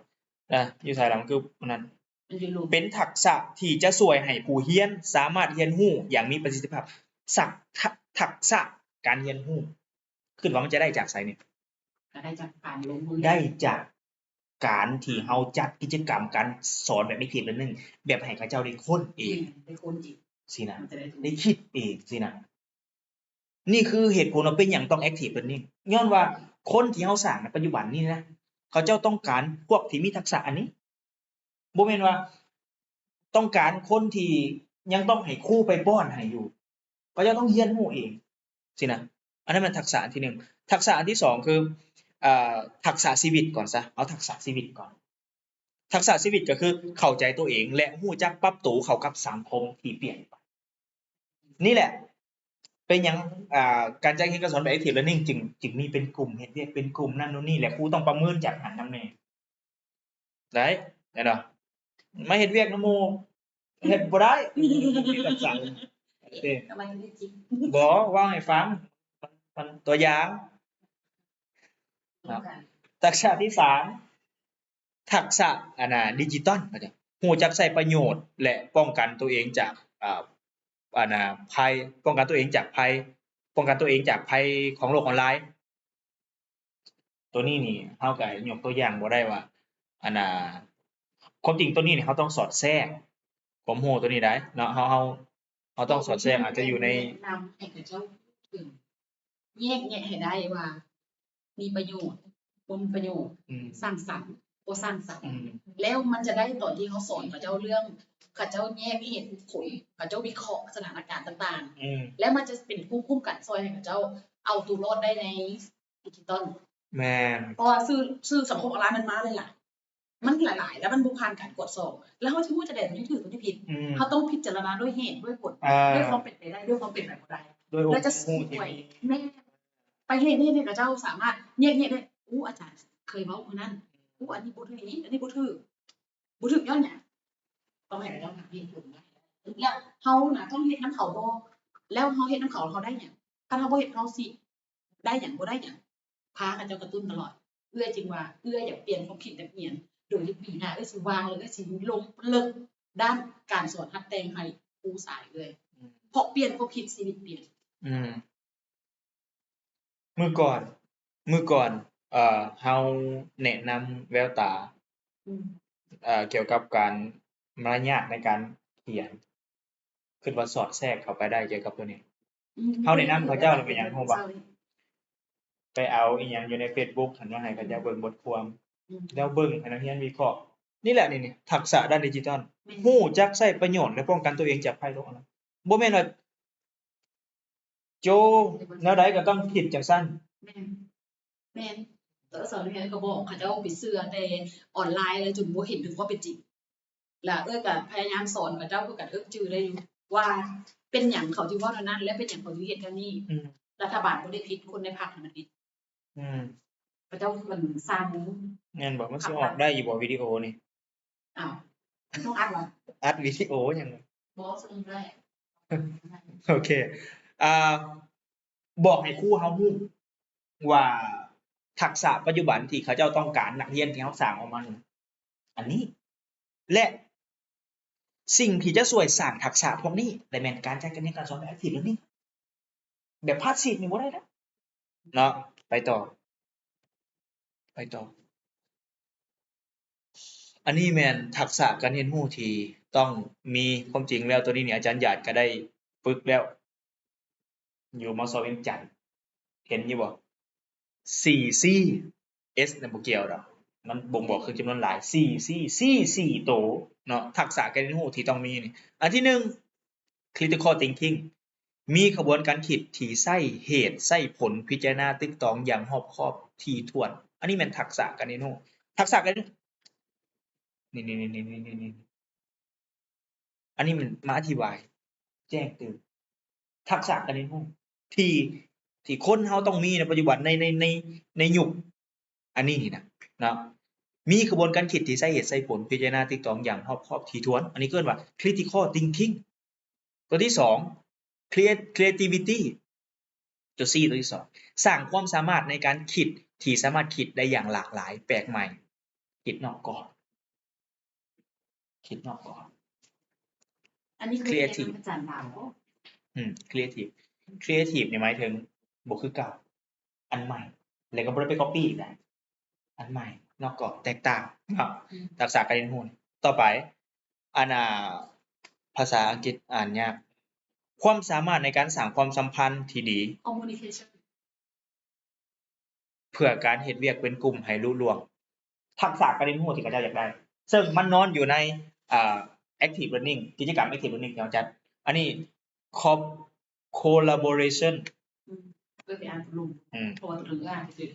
ເອີ ຢູ່ໃສລະ? ມັນຄືອັນນັ້ນ ມັນຢູ່ລຸ່ມ ເປັນທັກສະທີ່ຈະຊ່ວຍໃຫ້ຜູ້ຮຽນສາມາດຮຽນຮູ້ຢ່າງມີປະສິດທິພາບ. ສັກ ທັກສະການຮຽນຮູ້ ຄິດວ່າມັນຈະໄດ້ຈາກໃສນີ້? ກໍໄດ້ຈາກການລົງມື ໄດ້ຈາກການທີ່ເຮົາຈັດກິດຈະກຳການສອນແບບ active learning ແບບໃຫ້ເຂົາເຈົ້າໄດ້ຄົ້ນເອງ ແມ່ນ ໄດ້ຄົ້ນເອງຊີ້ນະ ມັນຈະໄດ້ ໄດ້ຄິດເອງຊີ້ນະ. ນີ້ຄືເຫດຜົນວ່າເປັນຫຍັງຕ້ອງ active learning ຍ້ອນວ່າຄົນທີ່ເຮົາສ້າງໃນປັດຈຸບັນນີ້ນະ ເຂົາເຈົ້າຕ້ອງການພວກທີ່ມີທັກສະອັນນີ້. ບໍ່ແມ່ນວ່າຕ້ອງການຄົນທີ່ຍັງຕ້ອງໃຫ້ຄູໄປປ້ອນໃຫ້ຢູ່ ເຂົາເຈົ້າຕ້ອງຮຽນຮູ້ເອງຊີ້ນະ. ອັນນັ້ນແມ່ນທັກສະອັນທີໜຶ່ງ. ທັກສະອັນທີສອງຄື ເອີ ທັກສະຊີວິດກ່ອນຊະ ເອົາທັກສະຊີວິດກ່ອນ. ທັກສະຊີວິດກໍຄືເຂົ້າໃຈຕົວເອງ ແລະ ຮູ້ຈັກປັບໂຕເຂົ້າກັບສັງຄົມທີ່ປ່ຽນໄປ. ນີ້ແຫຼະເປັນຫຍັງ ອ່າ ການຈັດການຮຽນການສອນແບບ active learning ຈຶ່ງ ຈຶ່ງມີເປັນກຸ່ມ ເຮັດວຽກເປັນກຸ່ມນັ້ນໂນ່ນນີ້ ແລະ ຄູຕ້ອງປະເມີນຈາກຫັ້ນນຳແດ່. ໄດ້ ແມ່ນບໍ່? ມາເຮັດວຽກນຳໝູ່ ເຮັດບໍ່ໄດ້ ມີແຕ່ສັ່ງເດ້. ບໍ່ ເວົ້າໃຫ້ຟັງ ຕົວຢ່າງເນາະ. ທັກສະທີສາມ ທັກສະ ອັນນ່າ ດິຈິຕອນ ຮູ້ຈັກໃຊ້ປະໂຫຍດ ແລະ ປ້ອງກັນຕົວເອງຈາກ ອ່າ ອັນນ່າ ໄພ ປ້ອງກັນຕົວເອງຈາກໄພ ປ້ອງກັນຕົວເອງຈາກໄພຂອງໂລກອອນລາຍ. ໂຕນີ້ນີ້ ເຮົາກໍຍົກຕົວຢ່າງບໍ່ໄດ້ວ່າ ອັນນ່າ ຄວາມຈິງໂຕນີ້ນີ້ ເຮົາຕ້ອງສອດແຊກຄວາມຮູ້ໂຕນີ້ໄດ້ເນາະ. ເຮົາ ເຮົາ ເຮົາຕ້ອງສອດແຊກ ອາດຈະຢູ່ໃນ ແນະນຳໃຫ້ເຂົາເຈົ້າເຖິງ ແຍກແຍະໃຫ້ໄດ້ວ່າມີປະໂຫຍດ ບໍ່ມີປະໂຫຍດ, ອືມ ສ້າງສັນ ບໍ່ສ້າງສັນ ອືມ ແລ້ວມັນຈະໄດ້ຕອນທີ່ເຮົາສອນເຂົາເຈົ້າເລື່ອງ ເຂົາເຈົ້າແຍກເຫດຜົນ ເຂົາເຈົ້າວິເຄາະສະຖານະການຕ່າງໆ ອືມ ແລ້ວມັນຈະເປັນພູມຄຸ້ມກັນຊ່ອຍໃຫ້ເຂົາເຈົ້າເອົາຕົວລອດໄດ້ໃນ ດິຈິຕອນ ແມ່ນ ເພາະວ່າສື່ ສື່ສັງຄົມອອນລາຍມັນມາຫຼາຍໆ ມັນຫຼາຍໆ ແລ້ວມັນບໍ່ຜ່ານການກວດສອບ ແລ້ວເຮົາຊິຮູ້ຈັ່ງໃດຕົວນີ້ຖືກຕົວນີ້ຜິດ? ອືມ ເຮົາຕ້ອງພິຈາລະນາດ້ວຍເຫດດ້ວຍຜົນ ອ່າ ດ້ວຍຄວາມເປັນໄປໄດ້ ດ້ວຍຄວາມເປັນໄປບໍ່ໄດ້ ແລ້ວຈະຊ່ວຍ ແມ່ນ ໄປເຮັດ ເຮັດໃຫ້ເຂົາເຈົ້າສາມາດແຍກແຍະໄດ້ ໂອ້ ອາຈານເຄີຍເວົ້າມື້ນັ້ນ ໂອ້ ອັນນີ້ບໍ່ຖືກ ອັນນີ້ບໍ່ຖືກ ບໍ່ຖືກຍ້ອນຫຍັງ? ຕ້ອງໃຫ້ເຂົາເຈົ້າຫາເຫດຜົນມາໃຫ້ໄດ້ ແລ້ວເຮົານະຕ້ອງເຮັດນຳເຂົາບໍ່? ແລ້ວເຮົາເຮັດນຳເຂົາ ເຮົາໄດ້ຫຍັງ? ຄັນເຮົາບໍ່ເຮັດ ເຮົາຊິໄດ້ຫຍັງ ບໍ່ໄດ້ຫຍັງ? ພາເຂົາເຈົ້າກະຕຸ້ນຕະຫຼອດ. ເອື້ອຍຈຶ່ງວ່າ ເອື້ອຍຢາກປ່ຽນຄວາມຄິດນັກຮຽນ ໂດຍທີ່ປີໜ້າເອື້ອຍຊິວາງ ແລ້ວເອື້ອຍຊິລົງເລິກດ້ານການສອນຮັດແຕ່ງໃຫ້ຄູສາຍເອື້ອຍ ອືມ ເພາະປ່ຽນຄວາມຄິດ ຊີວິດປ່ຽນ. ອືມ ມື້ກ່ອນ ມື້ກ່ອນ ເອີ ເຮົາແນະນຳແວວຕາ ອືມ ເອີ ກ່ຽວກັບການ ມາລະຍາດໃນການຂຽນ ຄິດວ່າສອດແຊກເຂົ້າໄປໄດ້ກ່ຽວກັບໂຕນີ້. ອືມ ເຮົາແນະນຳເຂົາເຈົ້າແລ້ວເປັນຫຍັງຮູ້ບໍ່? ໄປເອົາອີ່ຫຍັງຢູ່ໃນເຟສບຸກຫັ້ນມາໃຫ້ເຂົາເຈົ້າເບິ່ງບົດຄວາມ ອືມ ແລ້ວເບິ່ງໃຫ້ນັກຮຽນວິເຄາະ. ນີ້ແຫຼະ ນີ້ ນີ້ ທັກສະດ້ານດິຈິຕອນ ແມ່ນ ຮູ້ຈັກໃຊ້ປະໂຫຍດ ແລະ ປ້ອງກັນຕົວເອງຈາກໄພໂລກອນລາຍ. ບໍ່ແມ່ນວ່າ ໂຈ ແນວໃດກໍຕ້ອງຄິດຈັ່ງຊັ້ນ. ແມ່ນ ແມ່ນ ຕອນສອນເຮົາກໍບອກເຂົາເຈົ້າໄປເຊື່ອແຕ່ອອນລາຍ ແລ້ວຈົນບໍ່ເຫັນເຖິງຄວາມເປັນຈິງ. ແລ້ວເອື້ອຍກໍພະຍາຍາມສອນເຂົາເຈົ້າຄືກັນ ເອີ້ຍຈື່ໄດ້ຢູ່ວ່າເປັນຫຍັງເຂົາຈຶ່ງເວົ້າແນວນັ້ນ ແລະ ເປັນຫຍັງເຂົາຈຶ່ງເຮັດແນວນີ້. ອືມ ລັດຖະບານບໍ່ໄດ້ຜິດ ຄົນໃນພັກຫັ້ນມັນຜິດ. ອືມ ເຂົາເຈົ້າຄືກັນສ້າງ ແມ່ນບໍ່? ມັນຊິອອກໄດ້ຢູ່ບໍ່ ວິດີໂອນີ້? ອ້າວ ຕ້ອງອັດຫວາ? ອັດວິດີໂອຫຍັງ? ບໍ່ ສົ່ງໄດ້. ໂອເຄ ອ່າ ບອກໃຫ້ຄູເຮົາຮູ້ວ່າທັກສະປັດຈຸບັນທີ່ເຂົາເຈົ້າຕ້ອງການນັກຮຽນທີ່ເຮົາສ້າງອອກມານີ້ ອັນນີ້ ແລະ ສິ່ງທີ່ຈະຊ່ວຍສ້າງທັກສະພວກນີ້ ແລະ ແມ່ນການຈັດການຮຽນການສອນແບບ active learning ແບບ passive ນີ້ບໍ່ໄດ້ນະ ເນາະ. ໄປຕໍ່ ໄປຕໍ່. ອັນນີ້ແມ່ນທັກສະການຮຽນຮູ້ທີ່ຕ້ອງມີ. ຄວາມຈິງແລ້ວໂຕນີ້ນີ້ ອາຈານຢາດກະໄດ້ຝຶກແລ້ວ ຢູ່ ມສ ວຽງຈັນ ເຫັນຢູ່ບໍ່? ສີ່ C S ນະບໍ່ກ່ຽວດອກ ມັນບົ່ງບອກເຄື່ອງຈຳນວນຫຼາຍ ສີ່ C C ສີ່ໂຕເນາະ. ທັກສະການຮຽນຮູ້ທີ່ຕ້ອງມີນີ້ ອັນທີໜຶ່ງ critical thinking ມີຂະບວນການຄິດທີ່ໃຊ້ເຫດໃຊ້ຜົນ ພິຈາລະນາຕຶກຕອງຢ່າງຮອບຄອບຖີ່ຖ້ວນ. ອັນນີ້ແມ່ນທັກສະການຮຽນຮູ້ ທັກສະການ ນີ້ໆໆ ອັນນີ້ມັນມາອະທິບາຍແຈ້ງຕື່ມທັກສະການຮຽນຮູ້ທີ່ ທີ່ຄົນເຮົາຕ້ອງມີໃນປັດຈຸບັນ ໃນ ໃນ ໃນ ໃນຍຸກອັນນີ້ນີ້ນະເນາະ. ມີຂະບວນການຄິດທີ່ໃຊ້ເຫດໃຊ້ຜົນ ພິຈາລະນາຕຶກຕອງຢ່າງຮອບຄອບຖີ່ຖ້ວນ ອັນນີ້ເອີ້ນວ່າ critical thinking. ຕົວທີສອງ crea- creativity ຕົວ C ຕົວທີສອງ ສ້າງຄວາມສາມາດໃນການຄິດທີ່ສາມາດຄິດໄດ້ຢ່າງຫຼາກຫຼາຍແປກໃໝ່. ຄິດນອກກອບ ຄິດນອກກອບ. ອັນນີ້ຄື creative ອາຈານດາວ ອືມ creative creative ນີ້ໝາຍເຖິງບໍ່ຄືເກົ່າ ອັນໃໝ່ ແລ້ວກໍບໍ່ໄດ້ໄປ copy ອີກນະ ອັນໃໝ່ ນອກກອບ ແຕກຕ່າງເນາະ. ອືມ ທັກສະການຮຽນຮູ້. ຕໍ່ໄປ ອັນ ອ່າ ພາສາອັງກິດອ່ານຍາກ ຄວາມສາມາດໃນການສ້າງຄວາມສຳພັນທີ່ດີ communication ເພື່ອການເຮັດວຽກເປັນກຸ່ມໃຫ້ລຸລ່ວງ. ທັກສະການຮຽນຮູ້ທີ່ເຂົາເຈົ້າຢາກໄດ້ ເຊິ່ງມັນນອນຢູ່ໃນ ອ່າ active learning ກິດຈະກຳ active learning ທີ່ເຮົາຈັດ. ອັນນີ້ co- collaboration ອືມ ເອີ ໄປອ່ານຕົວລົງ ອືມ ເພາະວ່າຕົວເທິງອ່ານຊື່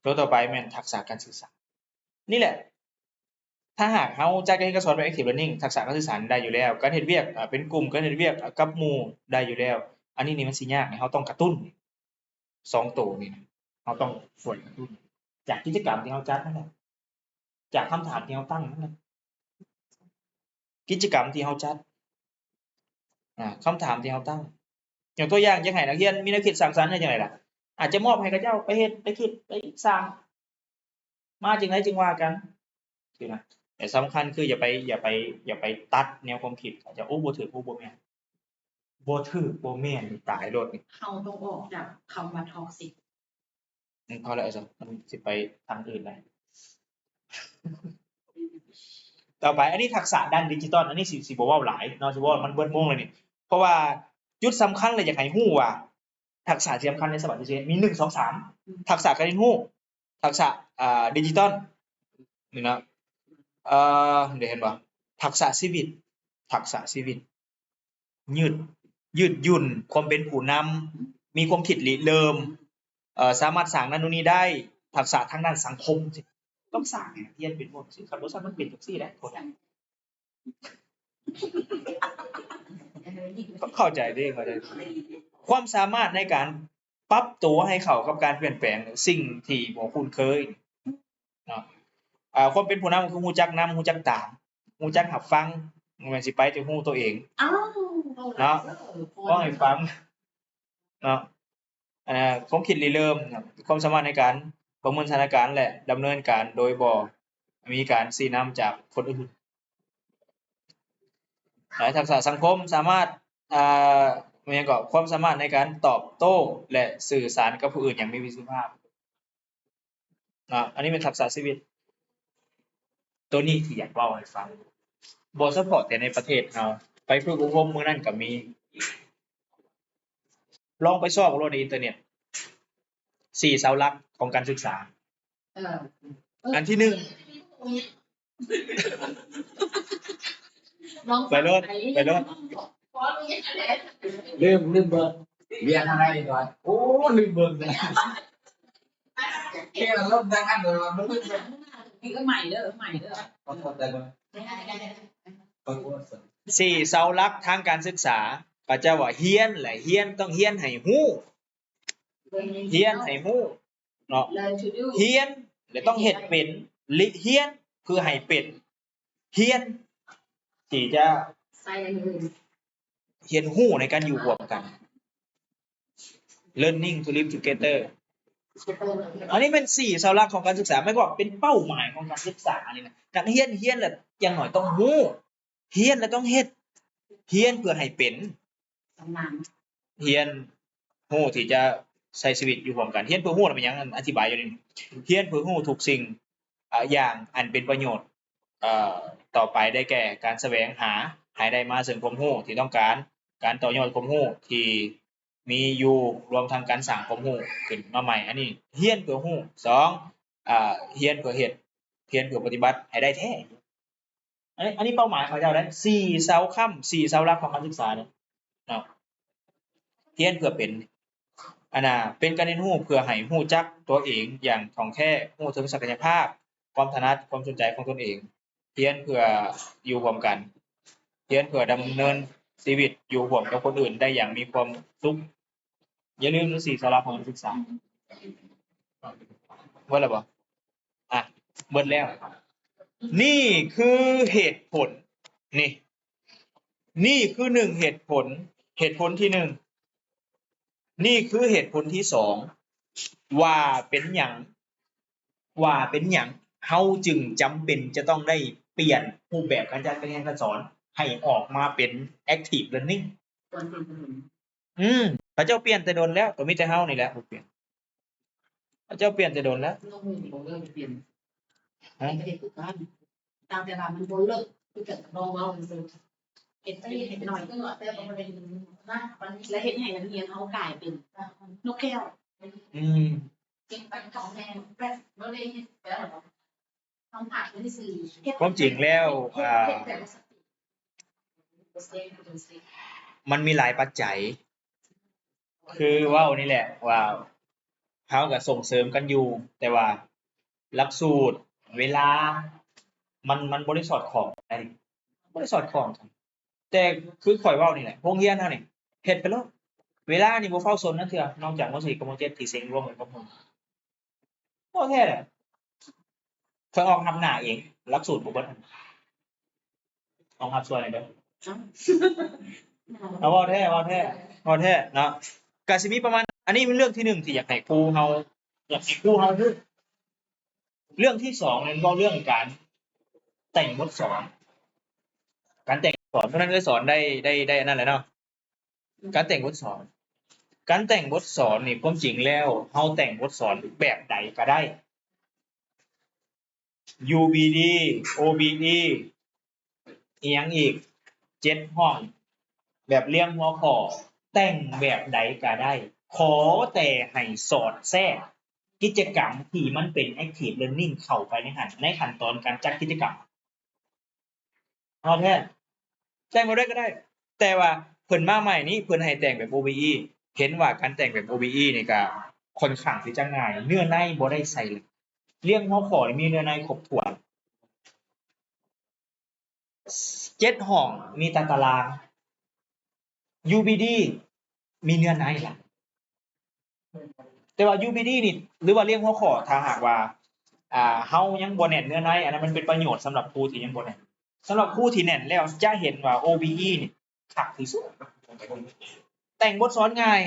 ໆ. ຕົວຕໍ່ໄປແມ່ນທັກສະການສື່ສານ. ນີ້ແຫຼະ ຖ້າຫາກເຮົາຈັດການຮຽນການສອນແບບ active learning ທັກສະການສື່ສານໄດ້ຢູ່ແລ້ວ ການເຮັດວຽກ ເອີ ເປັນກຸ່ມ ການເຮັດວຽກ ເອີ ກັບໝູ່ໄດ້ຢູ່ແລ້ວ. ອັນນີ້ນີ້ມັນຊິຍາກ ເຮົາຕ້ອງກະຕຸ້ນ ສອງໂຕນີ້ນະ ເຮົາຕ້ອງຊ່ວຍກະຕຸ້ນ ຈາກກິດຈະກຳທີ່ເຮົາຈັດນັ້ນແຫຼະ ຈາກຄຳຖາມທີ່ເຮົາຕັ້ງນັ້ນແຫຼະ ກິດຈະກຳທີ່ເຮົາຈັດ ອາ ຄຳຖາມທີ່ເຮົາຕັ້ງ. ຍົກຕົວຢ່າງ ຢາກໃຫ້ນັກຮຽນມີແນວຄິດສ້າງສັນ ເຮັດຈັ່ງໃດລະ? ອາດຈະມອບໃຫ້ເຂົາເຈົ້າໄປເຮັດ ໄປຄິດ ໄປສ້າງ ມາຈັ່ງໃດຈຶ່ງວ່າກັນ ຊີ້ນະ. ແຕ່ສຳຄັນຄືຢ່າໄປ ຢ່າໄປ ຢ່າໄປຕັດແນວຄວາມຄິດ ເຂົາເຈົ້າ ໂອ້ ບໍ່ຖືກ ໂອ້ ບໍ່ແມ່ນ ບໍ່ຖືກ ບໍ່ແມ່ນ ຕາຍໂລດນີ້. ເຮົາຕ້ອງອອກຈາກຄຳວ່າ toxic ອືມ ພໍແລ້ວ ເອີ ມັນຊິໄປທາງອື່ນໄດ້. ຕໍ່ໄປ ອັນນີ້ທັກສະດ້ານດິຈິຕອນ ອັນນີ້ຊິ ຊິບໍ່ເວົ້າຫຼາຍເນາະ ຊິເວົ້າມັນເບິດໂມງແລ້ວນີ້ ເພາະວ່າຈຸດສຳຄັນເລີຍ ຢາກໃຫ້ຮູ້ວ່າ ທັກສະທີ່ສຳຄັນໃນສະບັບທີສິບເອັດ ມີ ໜຶ່ງ ສອງ ສາມ ທັກສະການຮຽນຮູ້ ທັກສະ ອ່າ ດິຈິຕອນ ນີ້ນະ ເອີ ເດ ເຫັນບໍ່? ທັກສະຊີວິດ ທັກສະຊີວິດ ຍືດ ຍືດຫຍຸ່ນ ຄວາມເປັນຜູ້ນຳ ມີຄວາມຄິດລິເລີ່ມ ເອີ ສາມາດສ້າງນັ້ນໂນ່ນນີ້ໄດ້ ທັກສະທາງດ້ານສັງຄົມ ຕ້ອງສ້າງໃຫ້ນັກຮຽນເປັນພວກຊີ້ ຄັນບໍ່ຊັ້ນມັນເປັນຈັ່ງຊີ້ແຫຼະ ເຂົ້າໃຈເດ້ ເຂົ້າໃຈ ຄວາມສາມາດໃນການປັບຕົວໃຫ້ເຂົ້າກັບການປ່ຽນແປງສິ່ງທີ່ບໍ່ຄຸ້ນເຄີຍເນາະ ອ່າ ຄວາມເປັນຜູ້ນຳກໍຄືຮູ້ຈັກນຳ ຮູ້ຈັກຕາມ ຮູ້ຈັກຮັບຟັງ ບໍ່ແມ່ນຊິໄປແຕ່ຮູ້ໂຕເອງ ເວົ້າເນາະ ເວົ້າໃຫ້ຟັງເນາະ ອ່າ ຄວາມຄິດລິເລີ່ມ ຄວາມສາມາດໃນການປະເມີນສະຖານະການ ແລະ ດຳເນີນການໂດຍບໍ່ມີການຊີ້ນຳຈາກຄົນອື່ນ. ຫຼາຍທັກສະສັງຄົມ ສາມາດ ອ່າ ແມ່ນຫຍັງເກາະ ຄວາມສາມາດໃນການຕອບໂຕ້ ແລະ ສື່ສານກັບຜູ້ອື່ນຢ່າງມີປະສິດທິພາບເນາະ ອັນນີ້ແມ່ນທັກສະຊີວິດ. ໂຕນີ້ທີ່ຢາກເວົ້າໃຫ້ຟັງ ບໍ່ສະເພາະແຕ່ໃນປະເທດເຮົາ ໄປຝຶກອົບຮົມມື້ນັ້ນກໍມີ ລອງໄປຊອກໂລດໃນອິນເຕີເນັດ ສີ່ເສົາຫຼັກຂອງການສຶກສາ ເອີ ອັນທີໜຶ່ງ ໄປໂລດ ໄປໂລດ ລືມ ລືມເບິ່ງ ວຽນອະໄລກ່ອນ ໂອ້ ລືມເບິ່ງ ແກ່ລົມດັງອັນເດີ ລືມເບິ່ງ ເອົາໃໝ່ເດີ ເອົາໃໝ່ເດີ ຂໍໂທດໄດ້ບໍ່? ສີ່ເສົາຫຼັກທາງການສຶກສາ ເຂົາເຈົ້າວ່າຮຽນ ແລະ ຮຽນຕ້ອງຮຽນໃຫ້ຮູ້ ຮຽນໃຫ້ຮູ້ເນາະ ຮຽນ ແລະ ຕ້ອງເຮັດເປັນ ລິ ຮຽນເພື່ອໃຫ້ເປັນ ຮຽນທີ່ຈະຮຽນຮູ້ໃນການຢູ່ຮ່ວມກັນ learning to live together ອັນນີ້ແມ່ນສີ່ເສົາຫຼັກຂອງການສຶກສາ ໝາຍຄວາມວ່າເປັນເປົ້າໝາຍຂອງການສຶກສານີ້ນະ ນັກຮຽນຮຽນແລ້ວຢ່າງໜ້ອຍຕ້ອງຮູ້ ຮຽນແລ້ວຕ້ອງເຮັດ ຮຽນເພື່ອໃຫ້ເປັນ ຮຽນຮູ້ທີ່ຈະໃຊ້ຊີວິດຢູ່ຮ່ວມກັນ ຮຽນເພື່ອຮູ້ລະແມ່ນຫຍັງ ອະທິບາຍຢູ່ນີ້ ຮຽນເພື່ອຮູ້ທຸກສິ່ງ ອາ ຢ່າງອັນເປັນປະໂຫຍດ ເອີ ຕໍ່ໄປ ໄດ້ແກ່ການສະແຫວງຫາໃຫ້ໄດ້ມາເຊິ່ງຄວາມຮູ້ທີ່ຕ້ອງການ ການຕໍ່ຍອດຄວາມຮູ້ທີ່ມີຢູ່ ລວມທັງການສ້າງຄວາມຮູ້ຂຶ້ນມາໃໝ່ ອັນນີ້ຮຽນເພື່ອຮູ້ ສອງ ອາ ຮຽນເພື່ອເຮັດ ຮຽນເພື່ອປະຕິບັດໃຫ້ໄດ້ແທ້ ອັນນີ້ ອັນນີ້ເປົ້າໝາຍຂອງເຈົ້າເດ້ ສີ່ເສົາຄ້ຳ ສີ່ເສົາຫຼັກຂອງການສຶກສາເນາະ ຮຽນເພື່ອເປັນ ອັນນ່າ ເປັນການຮຽນຮູ້ເພື່ອໃຫ້ຮູ້ຈັກຕົວເອງຢ່າງທ່ອງແທ້ ຮູ້ເຖິງສັກກະຍະພາບ ຄວາມຖະໜັດ ຄວາມສົນໃຈຂອງຕົນເອງ ຮຽນເພື່ອຢູ່ຮ່ວມກັນ ຮຽນເພື່ອດຳເນີນຊີວິດຢູ່ຮ່ວມກັບຄົນອື່ນໄດ້ຢ່າງມີຄວາມສຸກ. ຢ່າລືມສີ່ເສົາຫຼັກຂອງການສຶກສາ. ເບິດແລ້ວບໍ່? ອ່ະ ເບິດແລ້ວ. ນີ້ຄືເຫດຜົນ ນີ້ ນີ້ຄືໜຶ່ງເຫດຜົນ. ເຫດຜົນທີໜຶ່ງ ນີ້ຄືເຫດຜົນທີສອງ ວ່າເປັນຫຍັງ ວ່າເປັນຫຍັງເຮົາຈຶ່ງຈຳເປັນຈະຕ້ອງໄດ້ປ່ຽນຮູບແບບການຈັດການຮຽນການສອນໃຫ້ອອກມາເປັນ active learning. ອືມ ເຂົາເຈົ້າປ່ຽນແຕ່ດົນແລ້ວ ກໍມີແຕ່ເຮົານີ້ແຫຼະບໍ່ປ່ຽນ. ເຂົາເຈົ້າປ່ຽນແຕ່ດົນແລ້ວ. ນ້ອງບໍ່ເລີກປ່ຽນ. ຮະ? ເຮັດຄືກັນ. ຕ່າງແຕ່ວ່າມັນບໍ່ເລີກ ຄືກັນກັບນ້ອງເວົ້າຊື່ໆ. ເຮັດໄປເຮັດໜ້ອຍ ແຕ່ບໍ່ໄດ້ນະ ແລະ ເຮັດໃຫ້ນັກຮຽນເຮົາກາຍເປັນນົກແກ້ວ. ອືມ. ເກັບໄປຂອງແຮງແບບບໍ່ໄດ້ເຮັດແບບ ຄວາມຈິງແລ້ວ ອ່າ ມັນມີຫຼາຍປັດໄຈ ຄືເວົ້ານີ້ແຫຼະວ່າ ເຮົາກໍສົ່ງເສີມກັນຢູ່ ແຕ່ວ່າຫຼັກສູດ ເວລາ ມັນ ມັນບໍ່ໄດ້ສອດຄ່ອງກັນ ບໍ່ໄດ້ສອດຄ່ອງກັນ. ແຕ່ຄືຂ້ອຍເວົ້ານີ້ແຫຼະ ໂຮງຮຽນເຮົານີ້ເຮັດໄປໂລດ ເວລານີ້ບໍ່ເຝົ້າຊົນຈັກເທື່ອ ນອກຈາກ ມ.ສີ່ ກັບ ມ.ເຈັດ ທີ່ເສັງລວມກັນກັບໝູ່. ບໍ່ແທ້ແຫຼະ ຂ້ອຍອອກຮັບໜ້າເອງ ຫຼັກສູດບໍ່ເບິດ ອອກຮັບຊ່ວຍແດ່ເດີ. ເອົາ ເວົ້າແທ້ ເວົ້າແທ້ ເວົ້າແທ້ເນາະ. ກະຊິມີປະມານ ອັນນີ້ແມ່ນເລື່ອງທີໜຶ່ງທີ່ຢາກໃຫ້ຄູເຮົາ ຢາກໃຫ້ຄູເຮົາຮູ້. ເລື່ອງທີສອງແມ່ນເວົ້າເລື່ອງການແຕ່ງບົດສອນ ການແຕ່ງບົດສອນ ເທົ່ານັ້ນກໍສອນໄດ້ ໄດ້ ໄດ້ອັນນັ້ນແຫຼະເນາະ. ການແຕ່ງບົດສອນ ການແຕ່ງບົດສອນນີ້ ຄວາມຈິງແລ້ວເຮົາແຕ່ງບົດສອນແບບໃດກໍໄດ້ ຢູບີດີ ໂອບີອີ ອີ່ຫຍັງອີກ ເຈັດຫ້ອງ ແບບລຽງຫົວຂໍ້ ແຕ່ງແບບໃດກໍໄດ້ ຂໍແຕ່ໃຫ້ສອດແຊກກິດຈະກຳທີ່ມັນເປັນ active learning ເຂົ້າໄປໃນຫັ້ນ ໃນຂັ້ນຕອນການຈັດກິດຈະກຳ. ຮອດແທ້ ແຕ່ງບໍ່ໄດ້ກໍໄດ້ ແຕ່ວ່າເພິ່ນມາໃໝ່ນີ້ ເພິ່ນໃຫ້ແຕ່ງແບບ ໂອບີອີ ເຫັນວ່າການແຕ່ງແບບ ໂອບີອີ ນີ້ກໍຄ່ອນຂ້າງທີ່ຈະງ່າຍ ເນື້ອໃນບໍ່ໄດ້ໃສ່ເລີຍ. ລຽງຫົວຂໍ້ນີ້ມີເນື້ອໃນຄົບຖ້ວນ ເຈັດຫ້ອງ ມີຕາຕະລາງ ຢູບີດີ ມີເນື້ອໃນຫຼາຍ ແຕ່ວ່າຢູບີດີນີ້ ຫຼືວ່າລຽງຫົວຂໍ້ ຖ້າຫາກວ່າ ອ່າ ເຮົາຍັງບໍ່ແໜ້ນເນື້ອໃນ ອັນນັ້ນມັນເປັນປະໂຫຍດສຳລັບຄູທີ່ຍັງບໍ່ແໜ້ນ. ສຳລັບຄູທີ່ແໜ້ນແລ້ວ ຈະເຫັນວ່າໂອບີອີນີ້ຄັກທີ່ສຸດ ແຕ່ງບົດສອນງ່າຍ.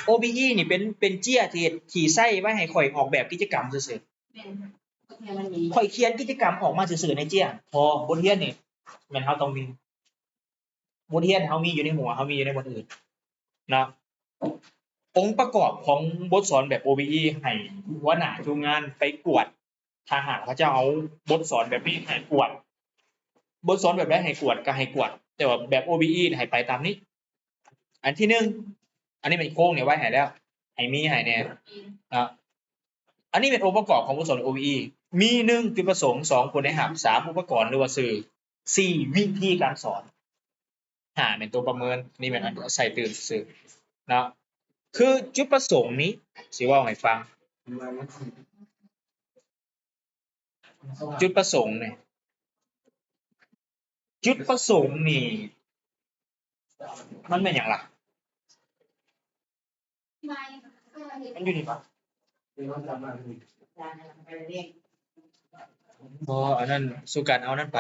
ໂອບີອີນີ້ເປັນ ເປັນເຈ້ຍທີ່ ທີ່ໃຊ້ໄວ້ໃຫ້ຂ້ອຍອອກແບບກິດຈະກຳຊື່ໆ. ແມ່ນ ບົດຮຽນມັນມີ ຂ້ອຍຂຽນກິດຈະກຳອອກມາຊື່ໆໃນເຈ້ຍ ພໍ ບົດຮຽນນີ້ແມ່ນເຮົາຕ້ອງມີ ບົດຮຽນເຮົາມີຢູ່ໃນຫົວ ເຮົາມີຢູ່ໃນບ່ອນອື່ນເນາະ. ອົງປະກອບຂອງບົດສອນແບບໂອບີອີ ໃຫ້ຫົວໜ້າທີມງານໄປກວດ ຖ້າຫາກເຂົາເຈົ້າເອົາບົດສອນແບບນີ້ໃຫ້ກວດ ບົດສອນແບບໃດໃຫ້ກວດກໍໃຫ້ກວດ ແຕ່ວ່າແບບໂອບີອີໃຫ້ໄປຕາມນີ້. ອັນທີໜຶ່ງ ອັນນີ້ແມ່ນໂຄງນີ້ໄວ້ໃຫ້ແລ້ວ ໃຫ້ມີໃຫ້ແດ່ເນາະ. ອັນນີ້ແມ່ນອົງປະກອບຂອງບົດສອນໂອບີອີ ມີ ໜຶ່ງ ຈຸດປະສົງ, ສອງ ຜົນໄດ້ຮັບ, ສາມ ອຸປະກອນ ຫຼືວ່າສື່, ສີ່ ວິທີການສອນ, ຫ້າ ແມ່ນຕົວປະເມີນ. ນີ້ແມ່ນອັນໃສ່ຕື່ມຊື່ໆເນາະ. ຄືຈຸດປະສົງນີ້ ຊິເວົ້າໃຫ້ຟັງ ຈຸດປະສົງນີ້ ຈຸດປະສົງນີ້ ມັນແມ່ນຫຍັງລະ? ມັນຢູ່ນີ້ປະ? ບໍ່ ອັນນັ້ນ ສຸກັນເອົານັ້ນໄປ.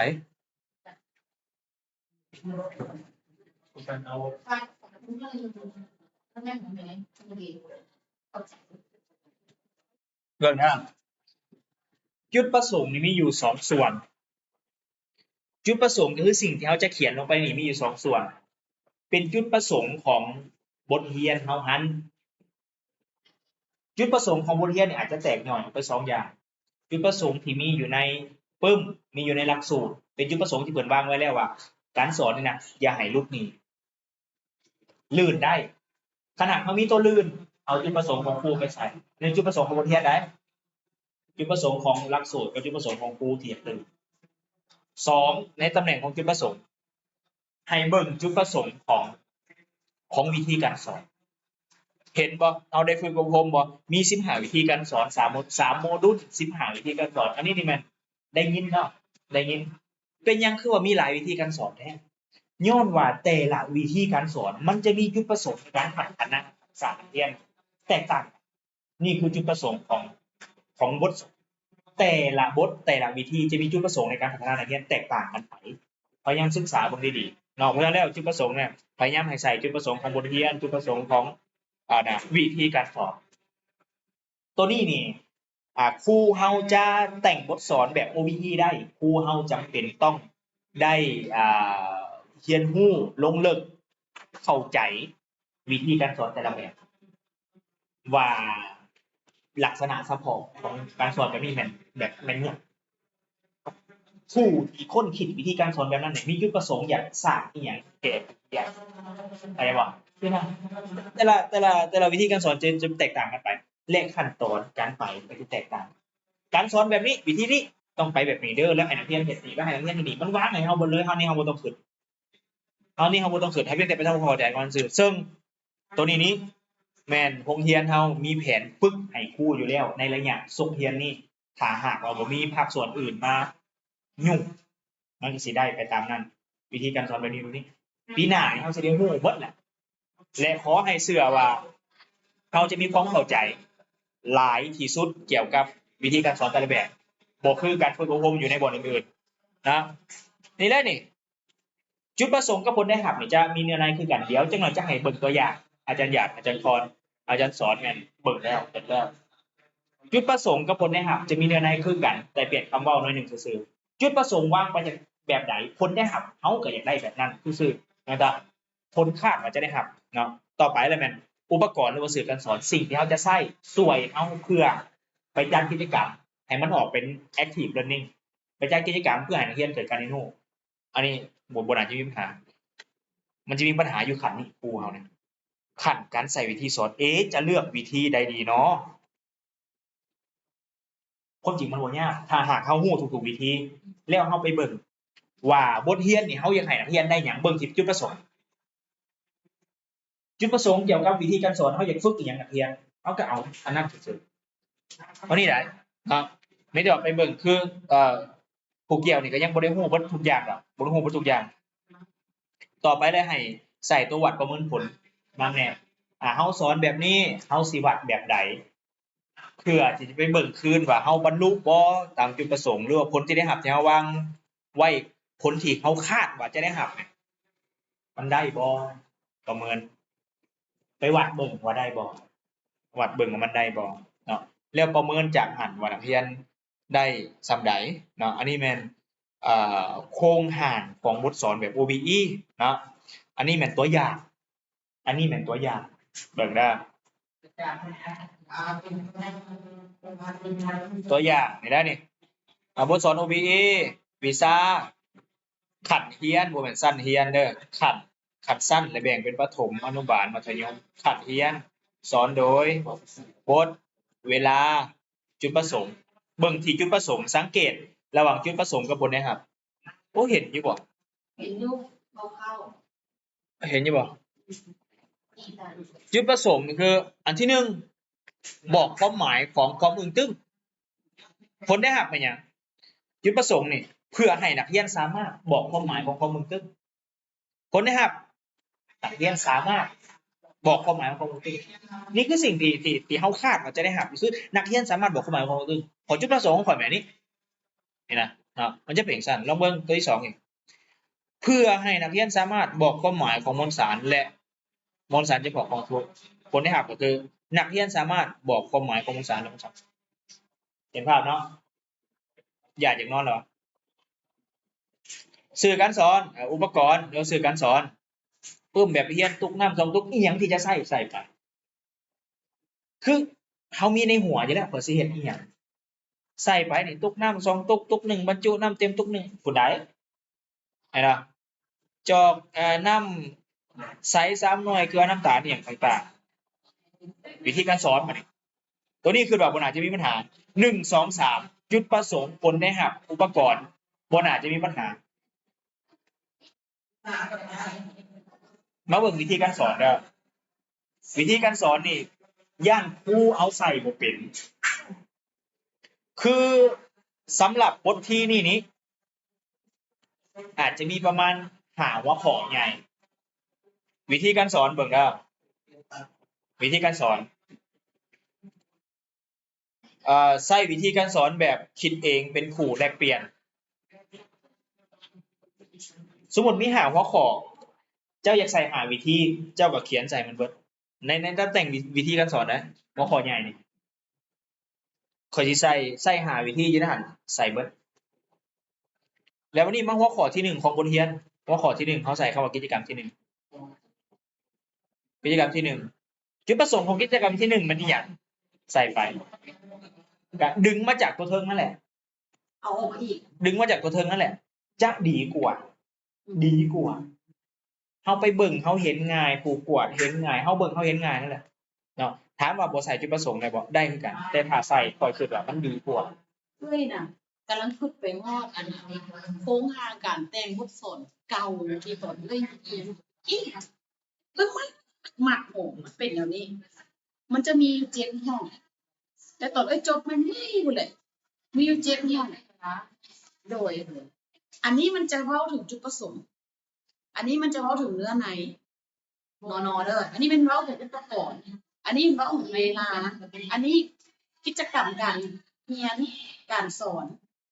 ເບິ່ງເດີ ຈຸດປະສົງນີ້ມີຢູ່ສອງສ່ວນ. ຈຸດປະສົງກໍຄືສິ່ງທີ່ເຮົາຈະຂຽນລົງໄປນີ້ມີຢູ່ສອງສ່ວນ ເປັນຈຸດປະສົງຂອງບົດຮຽນເຮົາຫັ້ນ. ຈຸດປະສົງຂອງບົດຮຽນນີ້ອາດຈະແຕກຍ່ອຍອອກເປັນສອງຢ່າງ. ຈຸດປະສົງທີ່ມີຢູ່ໃນປຶ້ມ ມີຢູ່ໃນຫຼັກສູດ ເປັນຈຸດປະສົງທີ່ເພິ່ນວາງໄວ້ແລ້ວວ່າ ການສອນນີ້ນະ ຢ່າໃຫ້ຫຼຸດໜີ ລື່ນໄດ້. ຄັນຫາກເຮົາມີຕົວລື່ນ ເອົາຈຸດປະສົງຂອງຄູໄປໃສ່ ແລະ ຈຸດປະສົງຂອງບົດຮຽນໃດ? ຈຸດປະສົງຂອງຫຼັກສູດກັບຈຸດປະສົງຂອງຄູທີ່ຢາກຕື່ມ. ສອງ ໃນຕຳແໜ່ງຂອງຈຸດປະສົງ ໃຫ້ເບິ່ງຈຸດປະສົງຂອງ ຂອງວິທີການສອນ. ເຫັນບໍ່? ເຮົາໄດ້ຝຶກອົບຮົມບໍ່? ມີສິບຫ້າວິທີການສອນ ສາມໂມ ສາມໂມດູນ ສິບຫ້າວິທີການສອນ. ອັນນີ້ນີ້ແມ່ນໄດ້ຍິນເນາະ ໄດ້ຍິນ. ເປັນຫຍັງຄືວ່າມີຫຼາຍວິທີການສອນແທ້? ຍ້ອນວ່າແຕ່ລະວິທີການສອນ ມັນຈະມີຈຸດປະສົງໃນການພັດທະນາທັກສະນັກຮຽນແຕກຕ່າງກັນ. ນີ້ຄືຈຸດປະສົງຂອງ ຂອງບົດສອນ. ແຕ່ລະບົດ ແຕ່ລະວິທີຈະມີຈຸດປະສົງໃນການພັດທະນານັກຮຽນແຕກຕ່າງກັນໄປ. ພະຍາຍາມສຶກສາເບິ່ງດີໆເນາະ. ເພາະສະນັ້ນແລ້ວ ຈຸດປະສົງນີ້ ພະຍາຍາມໃຫ້ໃສ່ຈຸດປະສົງຂອງບົດຮຽນ, ຈຸດປະສົງຂອງ ອ່າ ນະ ວິທີການສອນ. ໂຕນີ້ນີ້ ອ່າ ຄູເຮົາຈະແຕ່ງບົດສອນແບບໂອບີອີໄດ້ ຄູເຮົາຈຳເປັນຕ້ອງໄດ້ ອ່າ ຮຽນຮູ້ລົງເລິກ ເຂົ້າໃຈວິທີການສອນແຕ່ລະແບບ ວ່າລັກສະນະສະເພາະຂອງການສອນແບບນີ້ແມ່ນ ແບບ ແມ່ນຫຍັງ. ຜູ້ທີ່ຄົ້ນຄິດວິທີການສອນແບບນັ້ນນີ້ ມີຈຸດປະສົງຢາກສ້າງອີ່ຫຍັງແກ່ ເຂົ້າໃຈບໍ່? ແຕ່ລະ ແຕ່ລະ ແຕ່ລະວິທີການສອນຈະ ຈະແຕກຕ່າງກັນໄປ ແລະ ຂັ້ນຕອນການໄປກໍຈະແຕກຕ່າງ. ການສອນແບບນີ້ ວິທີນີ້ຕ້ອງໄປແບບນີ້ເດີ ແລ້ວໃຫ້ນັກຮຽນເຮັດນີ້ ແລ້ວໃຫ້ນັກຮຽນເຮັດນີ້ ມັນວາງໃຫ້ເຮົາເບິດເລີຍ. ເຮົານີ້ເຮົາບໍ່ຕ້ອງຄິດ ເຮົານີ້ເຮົາບໍ່ຕ້ອງຄິດ ໃຫ້ພຽງແຕ່ປະຊາຊົນເຂົ້າໃຈກ່ອນຊື່. ເຊິ່ງໂຕນີ້ນີ້ແມ່ນໂຮງຮຽນເຮົາມີແຜນຝຶກໃຫ້ຄູຢູ່ແລ້ວໃນໄລຍະສົກຮຽນນີ້. ຖ້າຫາກວ່າບໍ່ມີພາກສ່ວນອື່ນມາຫຍຸ້ງ ມັນກໍຊິໄດ້ໄປຕາມນັ້ນ. ວິທີການສອນແບບນີ້ ແບບນີ້ ປີໜ້ານີ້ເຮົາຊິໄດ້ຮູ້ເບິດແຫຼະ ແລະ ຂໍໃຫ້ເຊື່ອວ່າເຮົາຈະມີຄວາມເຂົ້າໃຈຫຼາຍທີ່ສຸດກ່ຽວກັບວິທີການສອນແຕ່ລະແບບ ບໍ່ຄືການຝຶກອົບຮົມຢູ່ໃນບ່ອນອື່ນໆນະ. ນີ້ແຫຼະນີ້ ຈຸດປະສົງກັບຜົນໄດ້ຮັບນີ້ຈະມີເນື້ອໃນຄືກັນ. ດຽວຈັກໜ້ອຍຈະໃຫ້ເບິ່ງຕົວຢ່າງ ອາຈານຫຍາດ, ອາຈານຄອນ, ອາຈານສອນ ແມ່ນເບິ່ງແລ້ວ ເຫັນແລ້ວ. ຈຸດປະສົງກັບຜົນໄດ້ຮັບຈະມີເນື້ອໃນຄືກັນ ແຕ່ປ່ຽນຄຳເວົ້າໜ້ອຍໜຶ່ງຊື່ໆ. ຈຸດປະສົງວາງໄປແບບໃດ ຜົນໄດ້ຮັບເຮົາກໍຢາກໄດ້ແບບນັ້ນຄືໆ ແມ່ນບໍ່? ຜົນຄາດວ່າຈະໄດ້ຮັບເນາະ. ຕໍ່ໄປລະແມ່ນອຸປະກອນ ຫຼືວ່າສື່ການສອນ ສິ່ງທີ່ເຮົາຈະໃຊ້ຊ່ວຍເຮົາເພື່ອໄປຈັດກິດຈະກຳໃຫ້ມັນອອກເປັນ active learning ໄປຈັດກິດຈະກຳເພື່ອໃຫ້ນັກຮຽນເກີດການຮຽນຮູ້. ອັນນີ້ບໍ່ ບໍ່ໜ້າຈະມີບັນຫາ. ມັນຈະມີບັນຫາຢູ່ຂັ້ນນີ້ ຄູເຮົານີ້ ຂັ້ນການໃຊ້ວິທີສອນ ເອ ຈະເລືອກວິທີໃດດີນໍ? ຄວາມຈິງມັນບໍ່ຍາກ ຖ້າຫາກເຮົາຮູ້ທຸກໆວິທີ ແລ້ວເຮົາໄປເບິ່ງວ່າບົດຮຽນນີ້ເຮົາຢາກໃຫ້ນັກຮຽນໄດ້ຫຍັງ ເບິ່ງທີ່ຈຸດປະສົງ. ຈຸດປະສົງກ່ຽວກັບວິທີການສອນ ເຮົາຢາກຝຶກອີ່ຫຍັງນັກຮຽນ ເຮົາກໍເອົາອັນນັ້ນຊື່ໆ ເທົ່ານີ້ໄດ້ເນາະ. ແມ່ນແຕ່ວ່າໄປເບິ່ງຄື ເອີ ຜູ້ກ່ຽວນີ້ກໍຍັງບໍ່ໄດ້ຮູ້ເບິດທຸກຢ່າງດອກ ບໍ່ໄດ້ຮູ້ເບິດທຸກຢ່າງ. ຕໍ່ໄປແລ້ວໃຫ້ໃສ່ຕົວວັດປະເມີນຜົນມາແນບ ອາ ເຮົາສອນແບບນີ້ ເຮົາຊິວັດແບບໃດ ເພື່ອທີ່ຈະໄປເບິ່ງຄືນວ່າເຮົາບັນລຸບໍ່ຕາມຈຸດປະສົງ ຫຼືວ່າຜົນທີ່ໄດ້ຮັບທີ່ເຮົາວາງໄວ້ ຜົນທີ່ເຮົາຄາດວ່າຈະໄດ້ຮັບ ມັນໄດ້ບໍ່ ປະເມີນ ໄປວັດເບິ່ງວ່າໄດ້ບໍ່ ວັດເບິ່ງວ່າມັນໄດ້ບໍ່ເນາະ ແລ້ວປະເມີນຈາກຫັ້ນວ່ານັກຮຽນໄດ້ສ່ຳໃດເນາະ. ອັນນີ້ແມ່ນ ເອີ ໂຄງຮ່າງຂອງບົດສອນແບບ ໂອບີອີ ເນາະ. ອັນນີ້ແມ່ນຕົວຢ່າງ ອັນນີ້ແມ່ນຕົວຢ່າງ ເບິ່ງເດີ ຕົວຢ່າງນີ້ໄດ໋ນີ້ ອາ ບົດສອນ ໂອບີອີ ວິຊາຂັ້ນຮຽນ ບໍ່ແມ່ນຊັ້ນຮຽນເດີ ຂັ້ນ ຂັ້ນຊັ້ນ ແລະ ແບ່ງເປັນປະຖົມ ອະນຸບານ ມັດທະຍົມ ຂັ້ນຮຽນ ສອນໂດຍ ບົດ ເວລາ ຈຸດປະສົງ ເບິ່ງທີ່ຈຸດປະສົງ ສັງເກດລະຫວ່າງຈຸດປະສົງກັບຜົນໄດ້ຮັບ. ໂອ້ ເຫັນຢູ່ບໍ່? ເຫັນຢູ່ ບໍ່ເຂົ້າ ເຫັນຢູ່ບໍ່? ຈຸດປະສົງນີ້ຄື ອັນທີໜຶ່ງ ບອກຄວາມໝາຍຂອງຄວາມເອີງຕຶງ. ຜົນໄດ້ຮັບແມ່ນຫຍັງ? ຈຸດປະສົງນີ້ ເພື່ອໃຫ້ນັກຮຽນສາມາດບອກຄວາມໝາຍຂອງຄວາມເອີງຕຶງ. ຜົນໄດ້ຮັບ ນັກຮຽນສາມາດບອກຄວາມໝາຍຂອງຄວາມເອີງຕຶງ. ນີ້ຄືສິ່ງທີ່ ທີ່ ທີ່ເຮົາຄາດວ່າຈະໄດ້ຮັບ ຄືນັກຮຽນສາມາດບອກຄວາມໝາຍຂອງຄວາມເອີງຕຶງ. ຂໍຈຸດປະສົງຂອງຂ້ອຍແມ່ນນີ້ ນີ້ນະເນາະ ມັນຈະເປັນຈັ່ງຊັ້ນ. ລອງເບິ່ງຕົວທີສອງນີ້ ເພື່ອໃຫ້ນັກຮຽນສາມາດບອກຄວາມໝາຍຂອງມວນສານ ແລະ ມວນສານຈຳເພາະຂອງທຸກ ຜົນໄດ້ຮັບກໍຄື ນັກຮຽນສາມາດບອກຄວາມໝາຍຂອງມວນສານ ແລະ ມວນສານ. ເຫັນພາບເນາະ? ຢາກ ຢາກນອນແລ້ວ. ສື່ການສອນ ເອີ ອຸປະກອນ ຫຼືສື່ການສອນ ປຶ້ມແບບຮຽນ ຕຸກນ້ຳສອງຕຸກ ອີ່ຫຍັງທີ່ຈະໃຊ້ ໃສ່ໄປ. ຄືເຮົາມີໃນຫົວຢູ່ແລ້ວ ຂ້ອຍຊິເຮັດອີ່ຫຍັງ ໃສ່ໄປນີ້ ຕຸກນ້ຳສອງຕຸກ ຕຸກໜຶ່ງ ບັນຈຸນ້ຳເຕັມຕຸກໜຶ່ງ ຜູ້ໃດ ຫັ້ນນະ ຈອກ ເອີ ນ້ຳໃສສາມໜ່ວຍ ເກືອ ນ້ຳຕານ ອີ່ຫຍັງຕ່າງໆ. ວິທີການສອນບາດນີ້ ໂຕນີ້ຄິດວ່າບໍ່ໜ້າຈະມີບັນຫາ ໜຶ່ງ ສອງ ສາມ ຈຸດປະສົງ ຜົນໄດ້ຮັບ ອຸປະກອນ ບໍ່ໜ້າຈະມີບັນຫາ. ມາເບິ່ງວິທີການສອນເດີ ວິທີການສອນນີ້ ຢ້ານຄູເອົາໃສ່ບໍ່ເປັນ. ຄືສຳລັບບົດທີນີ້ນີ້ ອາດຈະມີປະມານຫ້າຫົວຂໍ້ໃຫຍ່. ວິທີການສອນ ເບິ່ງເດີ ວິທີການສອນ ເອີ ໃຊ້ວິທີການສອນແບບຄິດເອງເປັນຄູ່ແລກປ່ຽນ. ສົມມຸດມີຫ້າຫົວຂໍ້ ເຈົ້າຢາກໃສ່ຫ້າວິທີ ເຈົ້າກໍຂຽນໃສ່ມັນເບິດ ໃນ ໃນຕຳແໜ່ງວິ ວິທີການສອນນະ ຫົວຂໍ້ໃຫຍ່ນີ້ ຂ້ອຍຊິໃສ່ ໃສ່ຫ້າວິທີຢູ່ໃນຫັ້ນ ໃສ່ເບິດ. ແລ້ວບັດນີ້ມາຫົວຂໍ້ທີໜຶ່ງຂອງບົດຮຽນ ຫົວຂໍ້ທີໜຶ່ງ ເຮົາໃສ່ຄຳວ່າກິດຈະກຳທີໜຶ່ງ ກິດຈະກຳທີໜຶ່ງ ຈຸດປະສົງຂອງກິດຈະກຳທີໜຶ່ງແມ່ນອີ່ຫຍັງ? ໃສ່ໄປ ກະດຶງມາຈາກຕົວເທິງນັ້ນແຫຼະ ເອົາອອກມາອີກ ດຶງມາຈາກຕົວເທິງນັ້ນແຫຼະ ຈະດີກວ່າ ດີກວ່າ. ເຮົາໄປເບິ່ງ ເຮົາເຫັນງ່າຍ ຜູ້ກວດເຫັນງ່າຍ ເຮົາເບິ່ງ ເຮົາເຫັນງ່າຍນັ້ນແຫຼະເນາະ. ຖາມວ່າບໍ່ໃສ່ຈຸດປະສົງໄດ້ບໍ່? ໄດ້ຄືກັນ ແຕ່ຖ້າໃສ່ ຂ້ອຍຄິດວ່າມັນດີກວ່າ. ເອີຍນະ ກຳລັງຄິດໄປຮອດອັນໂຄງຮ່າງການແຕ່ງບົດສອນເກົ່າທີ່ຕອນເອື້ອຍຮຽນ ອີ ເອີຍ ມັກ ມັກໂຫ ມັນເປັນແນວນີ້ ມັນຈະມີຢູ່ເຈັດຫ້ອງ ແຕ່ຕອນເອື້ອຍຈົບໃໝ່ໆພຸ້ນແຫຼະ ມີຢູ່ເຈັດຫ້ອງ. ໂດຍ ອັນນີ້ມັນຈະເວົ້າເຖິງຈຸດປະສົງ ອັນນີ້ມັນຈະເວົ້າເຖິງເນື້ອໃນ ນອ ເດີ ອັນນີ້ແມ່ນເວົ້າເຖິງອຸປະກອນ ອັນນີ້ເວົ້າເຖິງເວລາ ອັນນີ້ກິດຈະກຳການຮຽນການສອນ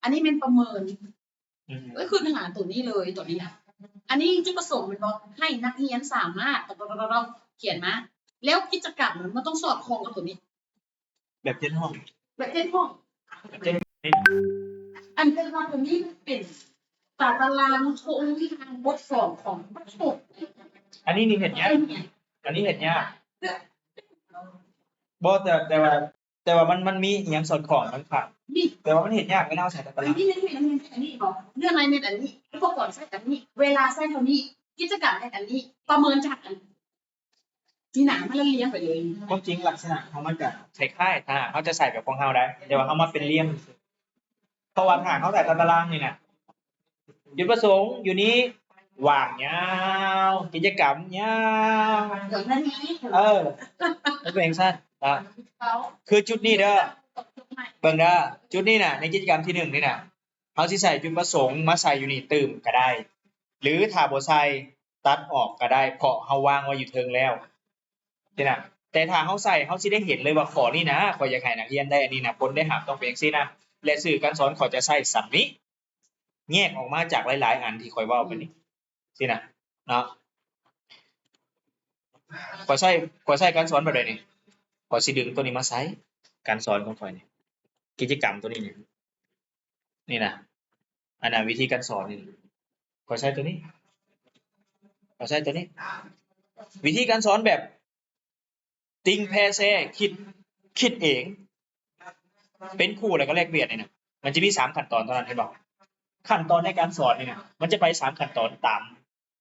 ອັນນີ້ແມ່ນປະເມີນ. ອືມ ເອີຍ ຄືເນື້ອຫາໂຕນີ້ເລີຍ ໂຕນີ້ນະ ອັນນີ້ຈຸດປະສົງແມ່ນບໍ່? ໃຫ້ນັກຮຽນສາມາດ ຂຽນມາ ແລ້ວກິດຈະກຳມັນຕ້ອງສອດຄ່ອງກັບໂຕນີ້. ແບບເຈັດຫ້ອງ ແບບເຈັດຫ້ອງ ເຈັດ ອັນເປັນວ່າຕົວນີ້ເປັນຕາຕະລາງໂຄງຮ່າງບົດສອນຂອງປະຖົມ. ອັນນີ້ນີ້ເຮັດຍາກ ອັນນີ້ເຮັດຍາກ. ບໍ່ ແຕ່ ແຕ່ວ່າ ແຕ່ວ່າມັນ ມັນມີອີ່ຫຍັງສອດຄ່ອງບາງຄັ້ງ ແຕ່ວ່າມັນເຮັດຍາກເວລາເຮົາໃສ່ຕາຕະລາງ. ອັນນີ້ແມ່ນ ອັນນີ້ ອັນນີ້ບໍ? ເລື່ອງລາຍແມ່ນອັນນີ້ ອຸປະກອນໃຊ້ອັນນີ້ ເວລາໃຊ້ເທົ່ານີ້ ກິດຈະກຳເຮັດອັນນີ້ ປະເມີນຈາກອັນ ທີ່ໜ້າມັນລະລຽງໄປເລີຍ. ຄວາມຈິງລັກສະນະຂອງມັນກະຄ້າຍໆ ຖ້າເຮົາຈະໃສ່ແບບຂອງເຮົາໄດ້ ແຕ່ວ່າເຮົາມາເປັນລຽງ ເພາະວ່າຖ້າເຮົາໃສ່ຕາຕະລາງນີ້ນະ ຈຸດປະສົງຢູ່ນີ້ຫວ່າງຍາວ ກິດຈະກຳຍາວ ເອີ ມັນເປັນຈັ່ງຊັ້ນນະ. ຄືຈຸດນີ້ເດີ ເບິ່ງເດີ ຈຸດນີ້ນະ ໃນກິດຈະກຳທີໜຶ່ງນີ້ນະ ເຮົາຊິໃສ່ຈຸດປະສົງມາໃສ່ຢູ່ນີ້ຕື່ມກະໄດ້ ຫຼືຖ້າບໍ່ໃສ່ ຕັດອອກກະໄດ້ ເພາະເຮົາວາງໄວ້ຢູ່ເທິງແລ້ວຊີ້ນະ. ແຕ່ຖ້າເຮົາໃສ່ ເຮົາຊິໄດ້ເຫັນເລີຍວ່າຂໍ້ນີ້ນະ ຂ້ອຍຢາກໃຫ້ນັກຮຽນໄດ້ອັນນີ້ນະ ຜົນໄດ້ຮັບຕ້ອງເປັນຈັ່ງຊີ້ນະ ແລະ ສື່ການສອນຂ້ອຍຈະໃຊ້ສ່ຳນີ້ ແຍກອອກມາຈາກຫຼາຍໆອັນທີ່ຂ້ອຍເວົ້າໄປນີ້ຊີ້ນະເນາະ. ຂ້ອຍໃຊ້ ຂ້ອຍໃຊ້ການສອນແບບໃດນີ້? ຂ້ອຍຊິດຶງໂຕນີ້ມາໃສ່ ການສອນຂອງຂ້ອຍນີ້ ກິດຈະກຳໂຕນີ້ນີ້ ນີ້ນະ ອັນນະ ວິທີການສອນນີ້ ຂ້ອຍໃຊ້ໂຕນີ້ ຂ້ອຍໃຊ້ໂຕນີ້ ວິທີການສອນແບບ ຕິ່ງແຜ່ແຊ ຄິດ ຄິດເອງ ເປັນຄູ່ແລ້ວກໍແລກປ່ຽນນີ້ນະ ມັນຈະມີສາມຂັ້ນຕອນເທົ່ານັ້ນ ເຫັນບໍ່? ຂັ້ນຕອນໃນການສອນນີ້ນະ ມັນຈະໄປສາມຂັ້ນຕອນຕາມ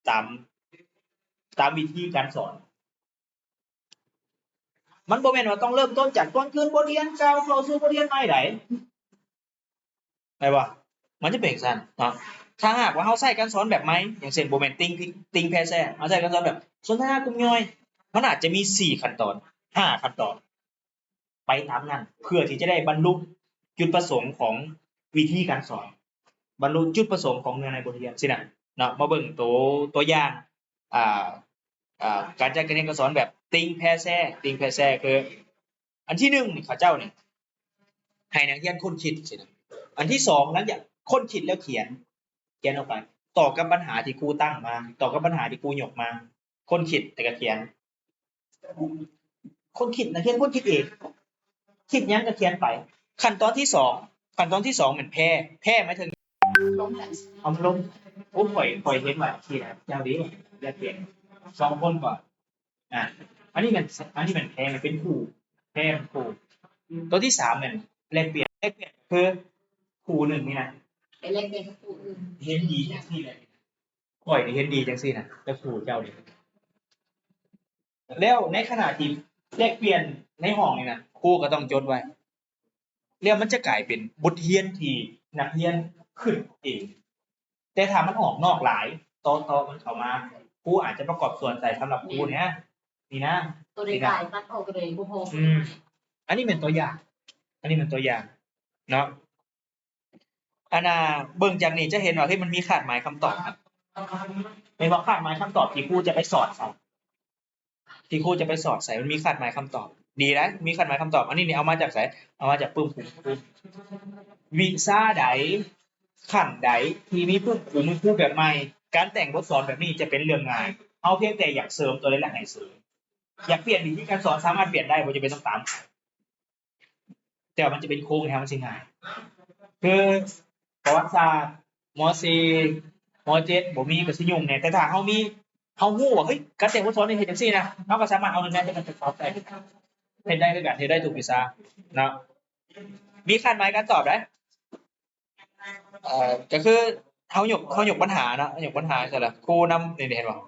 ຕາມ ຕາມວິທີການສອນ. ມັນບໍ່ແມ່ນວ່າຕ້ອງເລີ່ມຕົ້ນຈາກຕອນຄືນບົດຮຽນເກົ່າເຂົ້າສູ່ບົດຮຽນໃໝ່ໃດ ແມ່ນບໍ່? ມັນຈະເປັນຈັ່ງຊັ້ນເນາະ. ຖ້າຫາກວ່າເຮົາໃຊ້ການສອນແບບໃໝ່ ຢ່າງເຊັ່ນ ບໍ່ແມ່ນຕິ່ງ ຕິ່ງແຜ່ແຊ ເຮົາໃຊ້ການສອນແບບສົນທະນາກຸ່ມຍ່ອຍ ມັນອາດຈະມີສີ່ຂັ້ນຕອນ ຫ້າຂັ້ນຕອນ ໄປຕາມນັ້ນ ເພື່ອທີ່ຈະໄດ້ບັນລຸຈຸດປະສົງຂອງວິທີການສອນ ບັນລຸຈຸດປະສົງຂອງເນື້ອໃນບົດຮຽນຊີ້ນະເນາະ. ມາເບິ່ງໂຕ ຕົວຢ່າງ ອ່າ ອ່າ ການຈັດການຮຽນການສອນແບບຕິ່ງແຜ່ແຊ ຕິ່ງແຜ່ແຊ ຄື ອັນທີໜຶ່ງນີ້ ເຂົາເຈົ້ານີ້ໃຫ້ນັກຮຽນຄົ້ນຄິດຊີ້ນະ. ອັນທີສອງ ຫຼັງຈາກຄົ້ນຄິດແລ້ວຂຽນ ຂຽນອອກໄປ ຕໍ່ກັບບັນຫາທີ່ຄູຕັ້ງມາ ຕໍ່ກັບບັນຫາທີ່ຄູຍົກມາ ຄົ້ນຄິດແລ້ວກໍຂຽນ. ຄົ້ນຄິດ ນັກຮຽນຄົ້ນຄິດເອງ ຄິດຫຍັງກໍຂຽນໄປ. ຂັ້ນຕອນທີສອງ ຂັ້ນຕອນທີສອງແມ່ນແຜ່ ແຜ່ໝາຍເຖິງ ເອົາມາລົງ. ໂອ້ ຂ້ອຍ ຂ້ອຍເຫັນວ່າ ທີ່ລະ ເຈົ້າເດ້ ແລກປ່ຽນສອງຄົນກ່ອນ. ອ່າ ອັນນີ້ແມ່ນ ອັນນີ້ແມ່ນແຜ່ ເປັນຄູ່ ແຜ່ເປັນຄູ່. ຕົວທີສາມແມ່ນແລກປ່ຽນ ແລກປ່ຽນຄືຄູ່ໜຶ່ງນີ້ນະ ໄປແລກປ່ຽນກັບຄູ່ອື່ນ ເຫັນດີຈັ່ງຊີ້ແຫຼະ ຂ້ອຍນີ້ເຫັນດີຈັ່ງຊີ້ນະ ແຕ່ຄູ່ເຈົ້ານີ້. ແລ້ວໃນຂະນະທີ່ແລກປ່ຽນໃນຫ້ອງນີ້ນະ ຄູກໍຕ້ອງຈົດໄວ້ ແລ້ວມັນຈະກາຍເປັນບົດຮຽນທີ່ນັກຮຽນຄິດເອງ. ແຕ່ຖ້າມັນອອກນອກຫຼາຍ ຕໍ່ ຕໍ່ມັນເຂົ້າມາ ຄູອາດຈະປະກອບສ່ວນໃສ່ສຳລັບຄູນີ້ນະ ນີ້ນະ ຕົວໃດກາຍຕັດອອກ ຕົວໃດບໍ່ພໍ. ອືມ ອັນນີ້ແມ່ນຕົວຢ່າງ ອັນນີ້ແມ່ນຕົວຢ່າງເນາະ. ອັນນ່າ ເບິ່ງຈາກນີ້ຈະເຫັນວ່າ ເຮີ້ຍ ມັນມີຄາດໝາຍຄຳຕອບ ແມ່ນບໍ່? ຄາດໝາຍຄຳຕອບທີ່ຄູຈະໄປສອດໃສ່ ທີ່ຄູຈະໄປສອດໃສ່ ມັນມີຄາດໝາຍຄຳຕອບ. ດີໄດ໋ ມີຄາດໝາຍຄຳຕອບ. ອັນນີ້ນີ້ເອົາມາຈາກໃສ? ເອົາມາຈາກປຶ້ມຄູ. ວິຊາໃດ ຂັ້ນໃດທີ່ມີປຶ້ມຄູ ມີຄູແບບໃໝ່ ການແຕ່ງບົດສອນແບບນີ້ຈະເປັນເລື່ອງງ່າຍ. ເຮົາພຽງແຕ່ຢາກເສີມຕົວໃດ ແລະ ໃຫ້ເສີມ. ຢາກປ່ຽນວິທີການສອນ ສາມາດປ່ຽນໄດ້ ບໍ່ຈຳເປັນຕ້ອງຕາມ. ແຕ່ວ່າມັນຈະເປັນໂຄງແທ້ ມັນຊິງ່າຍ. ຄືປະຫວັດສາດ ມໍສີ່ ມໍເຈັດ ບໍ່ມີກໍຊິຫຍຸ້ງແດ່. ແຕ່ຖ້າເຮົາມີ ເຮົາຮູ້ວ່າ ເຮີ້ຍ ການແຕ່ງບົດສອນນີ້ເຮັດຈັ່ງຊີ້ນະ ເຮົາກໍສາມາດເອົາໜັງສືໄປປະກອບໃສ່ ເຮັດໄດ້ຄືກັນ ເຮັດໄດ້ທຸກວິຊາເນາະ. ມີຄາດໝາຍການຕອບໃດ? ເອີ ກໍຄືເຮົາຍົກ ເຮົາຍົກບັນຫາເນາະ ຍົກບັນຫາໃສ່ລະ ຄູນຳ ນີ້ເຫັນບໍ່?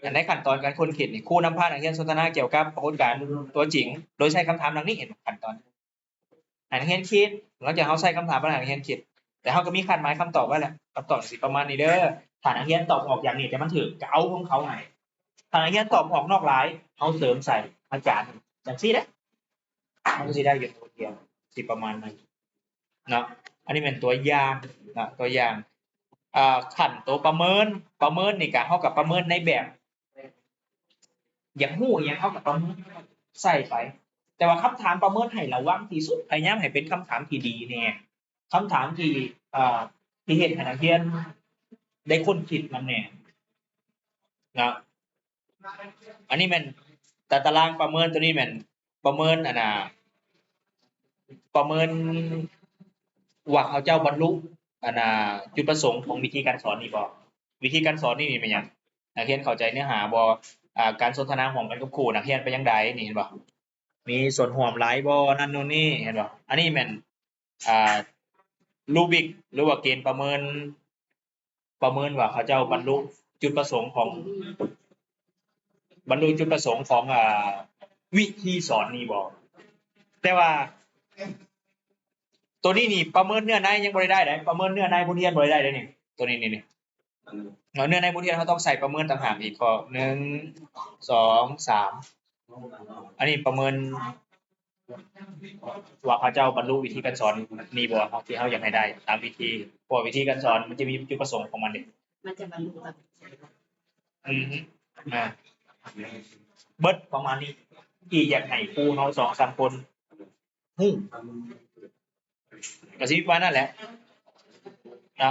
ອັນໃນຂັ້ນຕອນການຄົ້ນຄິດນີ້ ຄູນຳພານັກຮຽນສົນທະນາກ່ຽວກັບປາກົດການຕົວຈິງ ໂດຍໃຊ້ຄຳຖາມດັ່ງນີ້. ເຫັນບໍ່? ຂັ້ນຕອນ ໃຫ້ນັກຮຽນຄິດ ຫຼັງຈາກເຮົາໃຊ້ຄຳຖາມແລ້ວ ໃຫ້ນັກຮຽນຄິດ ແຕ່ເຮົາກໍມີຄາດໝາຍຄຳຕອບໄວ້ແຫຼະ ຄຳຕອບຊິປະມານນີ້ເດີ. ຖ້ານັກຮຽນຕອບອອກຢ່າງນີ້ ແຕ່ມັນຖືກ ກໍເອົາຂອງເຂົາໃຫ້. ຖ້ານັກຮຽນຕອບອອກນອກຫຼາຍ ເຮົາເສີມໃສ່ອາຈານ ຈັ່ງຊີ້ເດ້ ມັນກໍຊິໄດ້ຢູ່ໂຕດຽວ ຊິປະມານນັ້ນເນາະ. ອັນນີ້ແມ່ນຕົວຢ່າງເນາະ ຕົວຢ່າງ. ອ່າ ຂັ້ນໂຕປະເມີນ ປະເມີນນີ້ກະ ເຮົາກະປະເມີນໃນແບບ ຢາກຮູ້ອີ່ຫຍັງເຮົາກະປະເມີນໃສ່ໄປ. ແຕ່ວ່າຄຳຖາມປະເມີນໃຫ້ລະວັງທີ່ສຸດ ພະຍາຍາມໃຫ້ເປັນຄຳຖາມທີ່ດີແດ່ ຄຳຖາມທີ່ ເອີ ທີ່ເຮັດໃຫ້ນັກຮຽນໄດ້ຄົ້ນຄິດນຳແດ່ເນາະ. ອັນນີ້ແມ່ນຕາ ຕາລາງປະເມີນ ໂຕນີ້ແມ່ນປະເມີນ ອັນນ່າ ປະເມີນວ່າເຂົາເຈົ້າບັນລຸ ອັນນ່າ ຈຸດປະສົງຂອງວິທີການສອນນີ້ບໍ່? ວິທີການສອນນີ້ນີ້ແມ່ນຫຍັງ? ນັກຮຽນເຂົ້າໃຈເນື້ອຫາບໍ່? ອ່າ ການສົນທະນາຮ່ວມກັນກັບຄູ ນັກຮຽນເປັນຈັ່ງໃດ? ນີ້ເຫັນບໍ່? ມີສ່ວນຮ່ວມຫຼາຍບໍ່? ນັ້ນໂນ່ນນີ້ ເຫັນບໍ່? ອັນນີ້ແມ່ນ ອ່າ ຣູບຣິກ ຫຼືວ່າເກນປະເມີນ ປະເມີນວ່າເຂົາເຈົ້າບັນລຸຈຸດປະສົງຂອງ ບັນລຸຈຸດປະສົງຂອງ ອາ ວິທີສອນນີ້ບໍ່? ແຕ່ວ່າ ໂຕນີ້ນີ້ປະເມີນເນື້ອໃນຍັງບໍ່ໄດ້ໄດ້ເດ້ ປະເມີນເນື້ອໃນບົດຮຽນບໍ່ໄດ້ໄດ້ເດ້ນີ້ ໂຕນີ້ນີ້ ເນາະ ເນື້ອໃນບົດຮຽນເຮົາຕ້ອງໃສ່ປະເມີນຕ່າງຫາກອີກ ຂໍ້ໜຶ່ງ ສອງ ສາມ ອັນນີ້ປະເມີນວ່າເຂົາເຈົ້າບັນລຸວິທີການສອນນີ້ບໍ່ ເຮົາ ທີ່ເຮົາຢາກໃຫ້ໄດ້ຕາມວິທີ ເພາະວ່າວິທີການສອນມັນຈະມີຈຸດປະສົງຂອງມັນເດ້ ມັນຈະບັນລຸກັບ ອືຮຶ ອ່າ ເບິດປະມານນີ້ ທີ່ຢາກໃຫ້ຄູເຮົາສອງສາມຄົນຮູ້ ກະຊິປະມານນັ້ນແຫຼະເນາະ.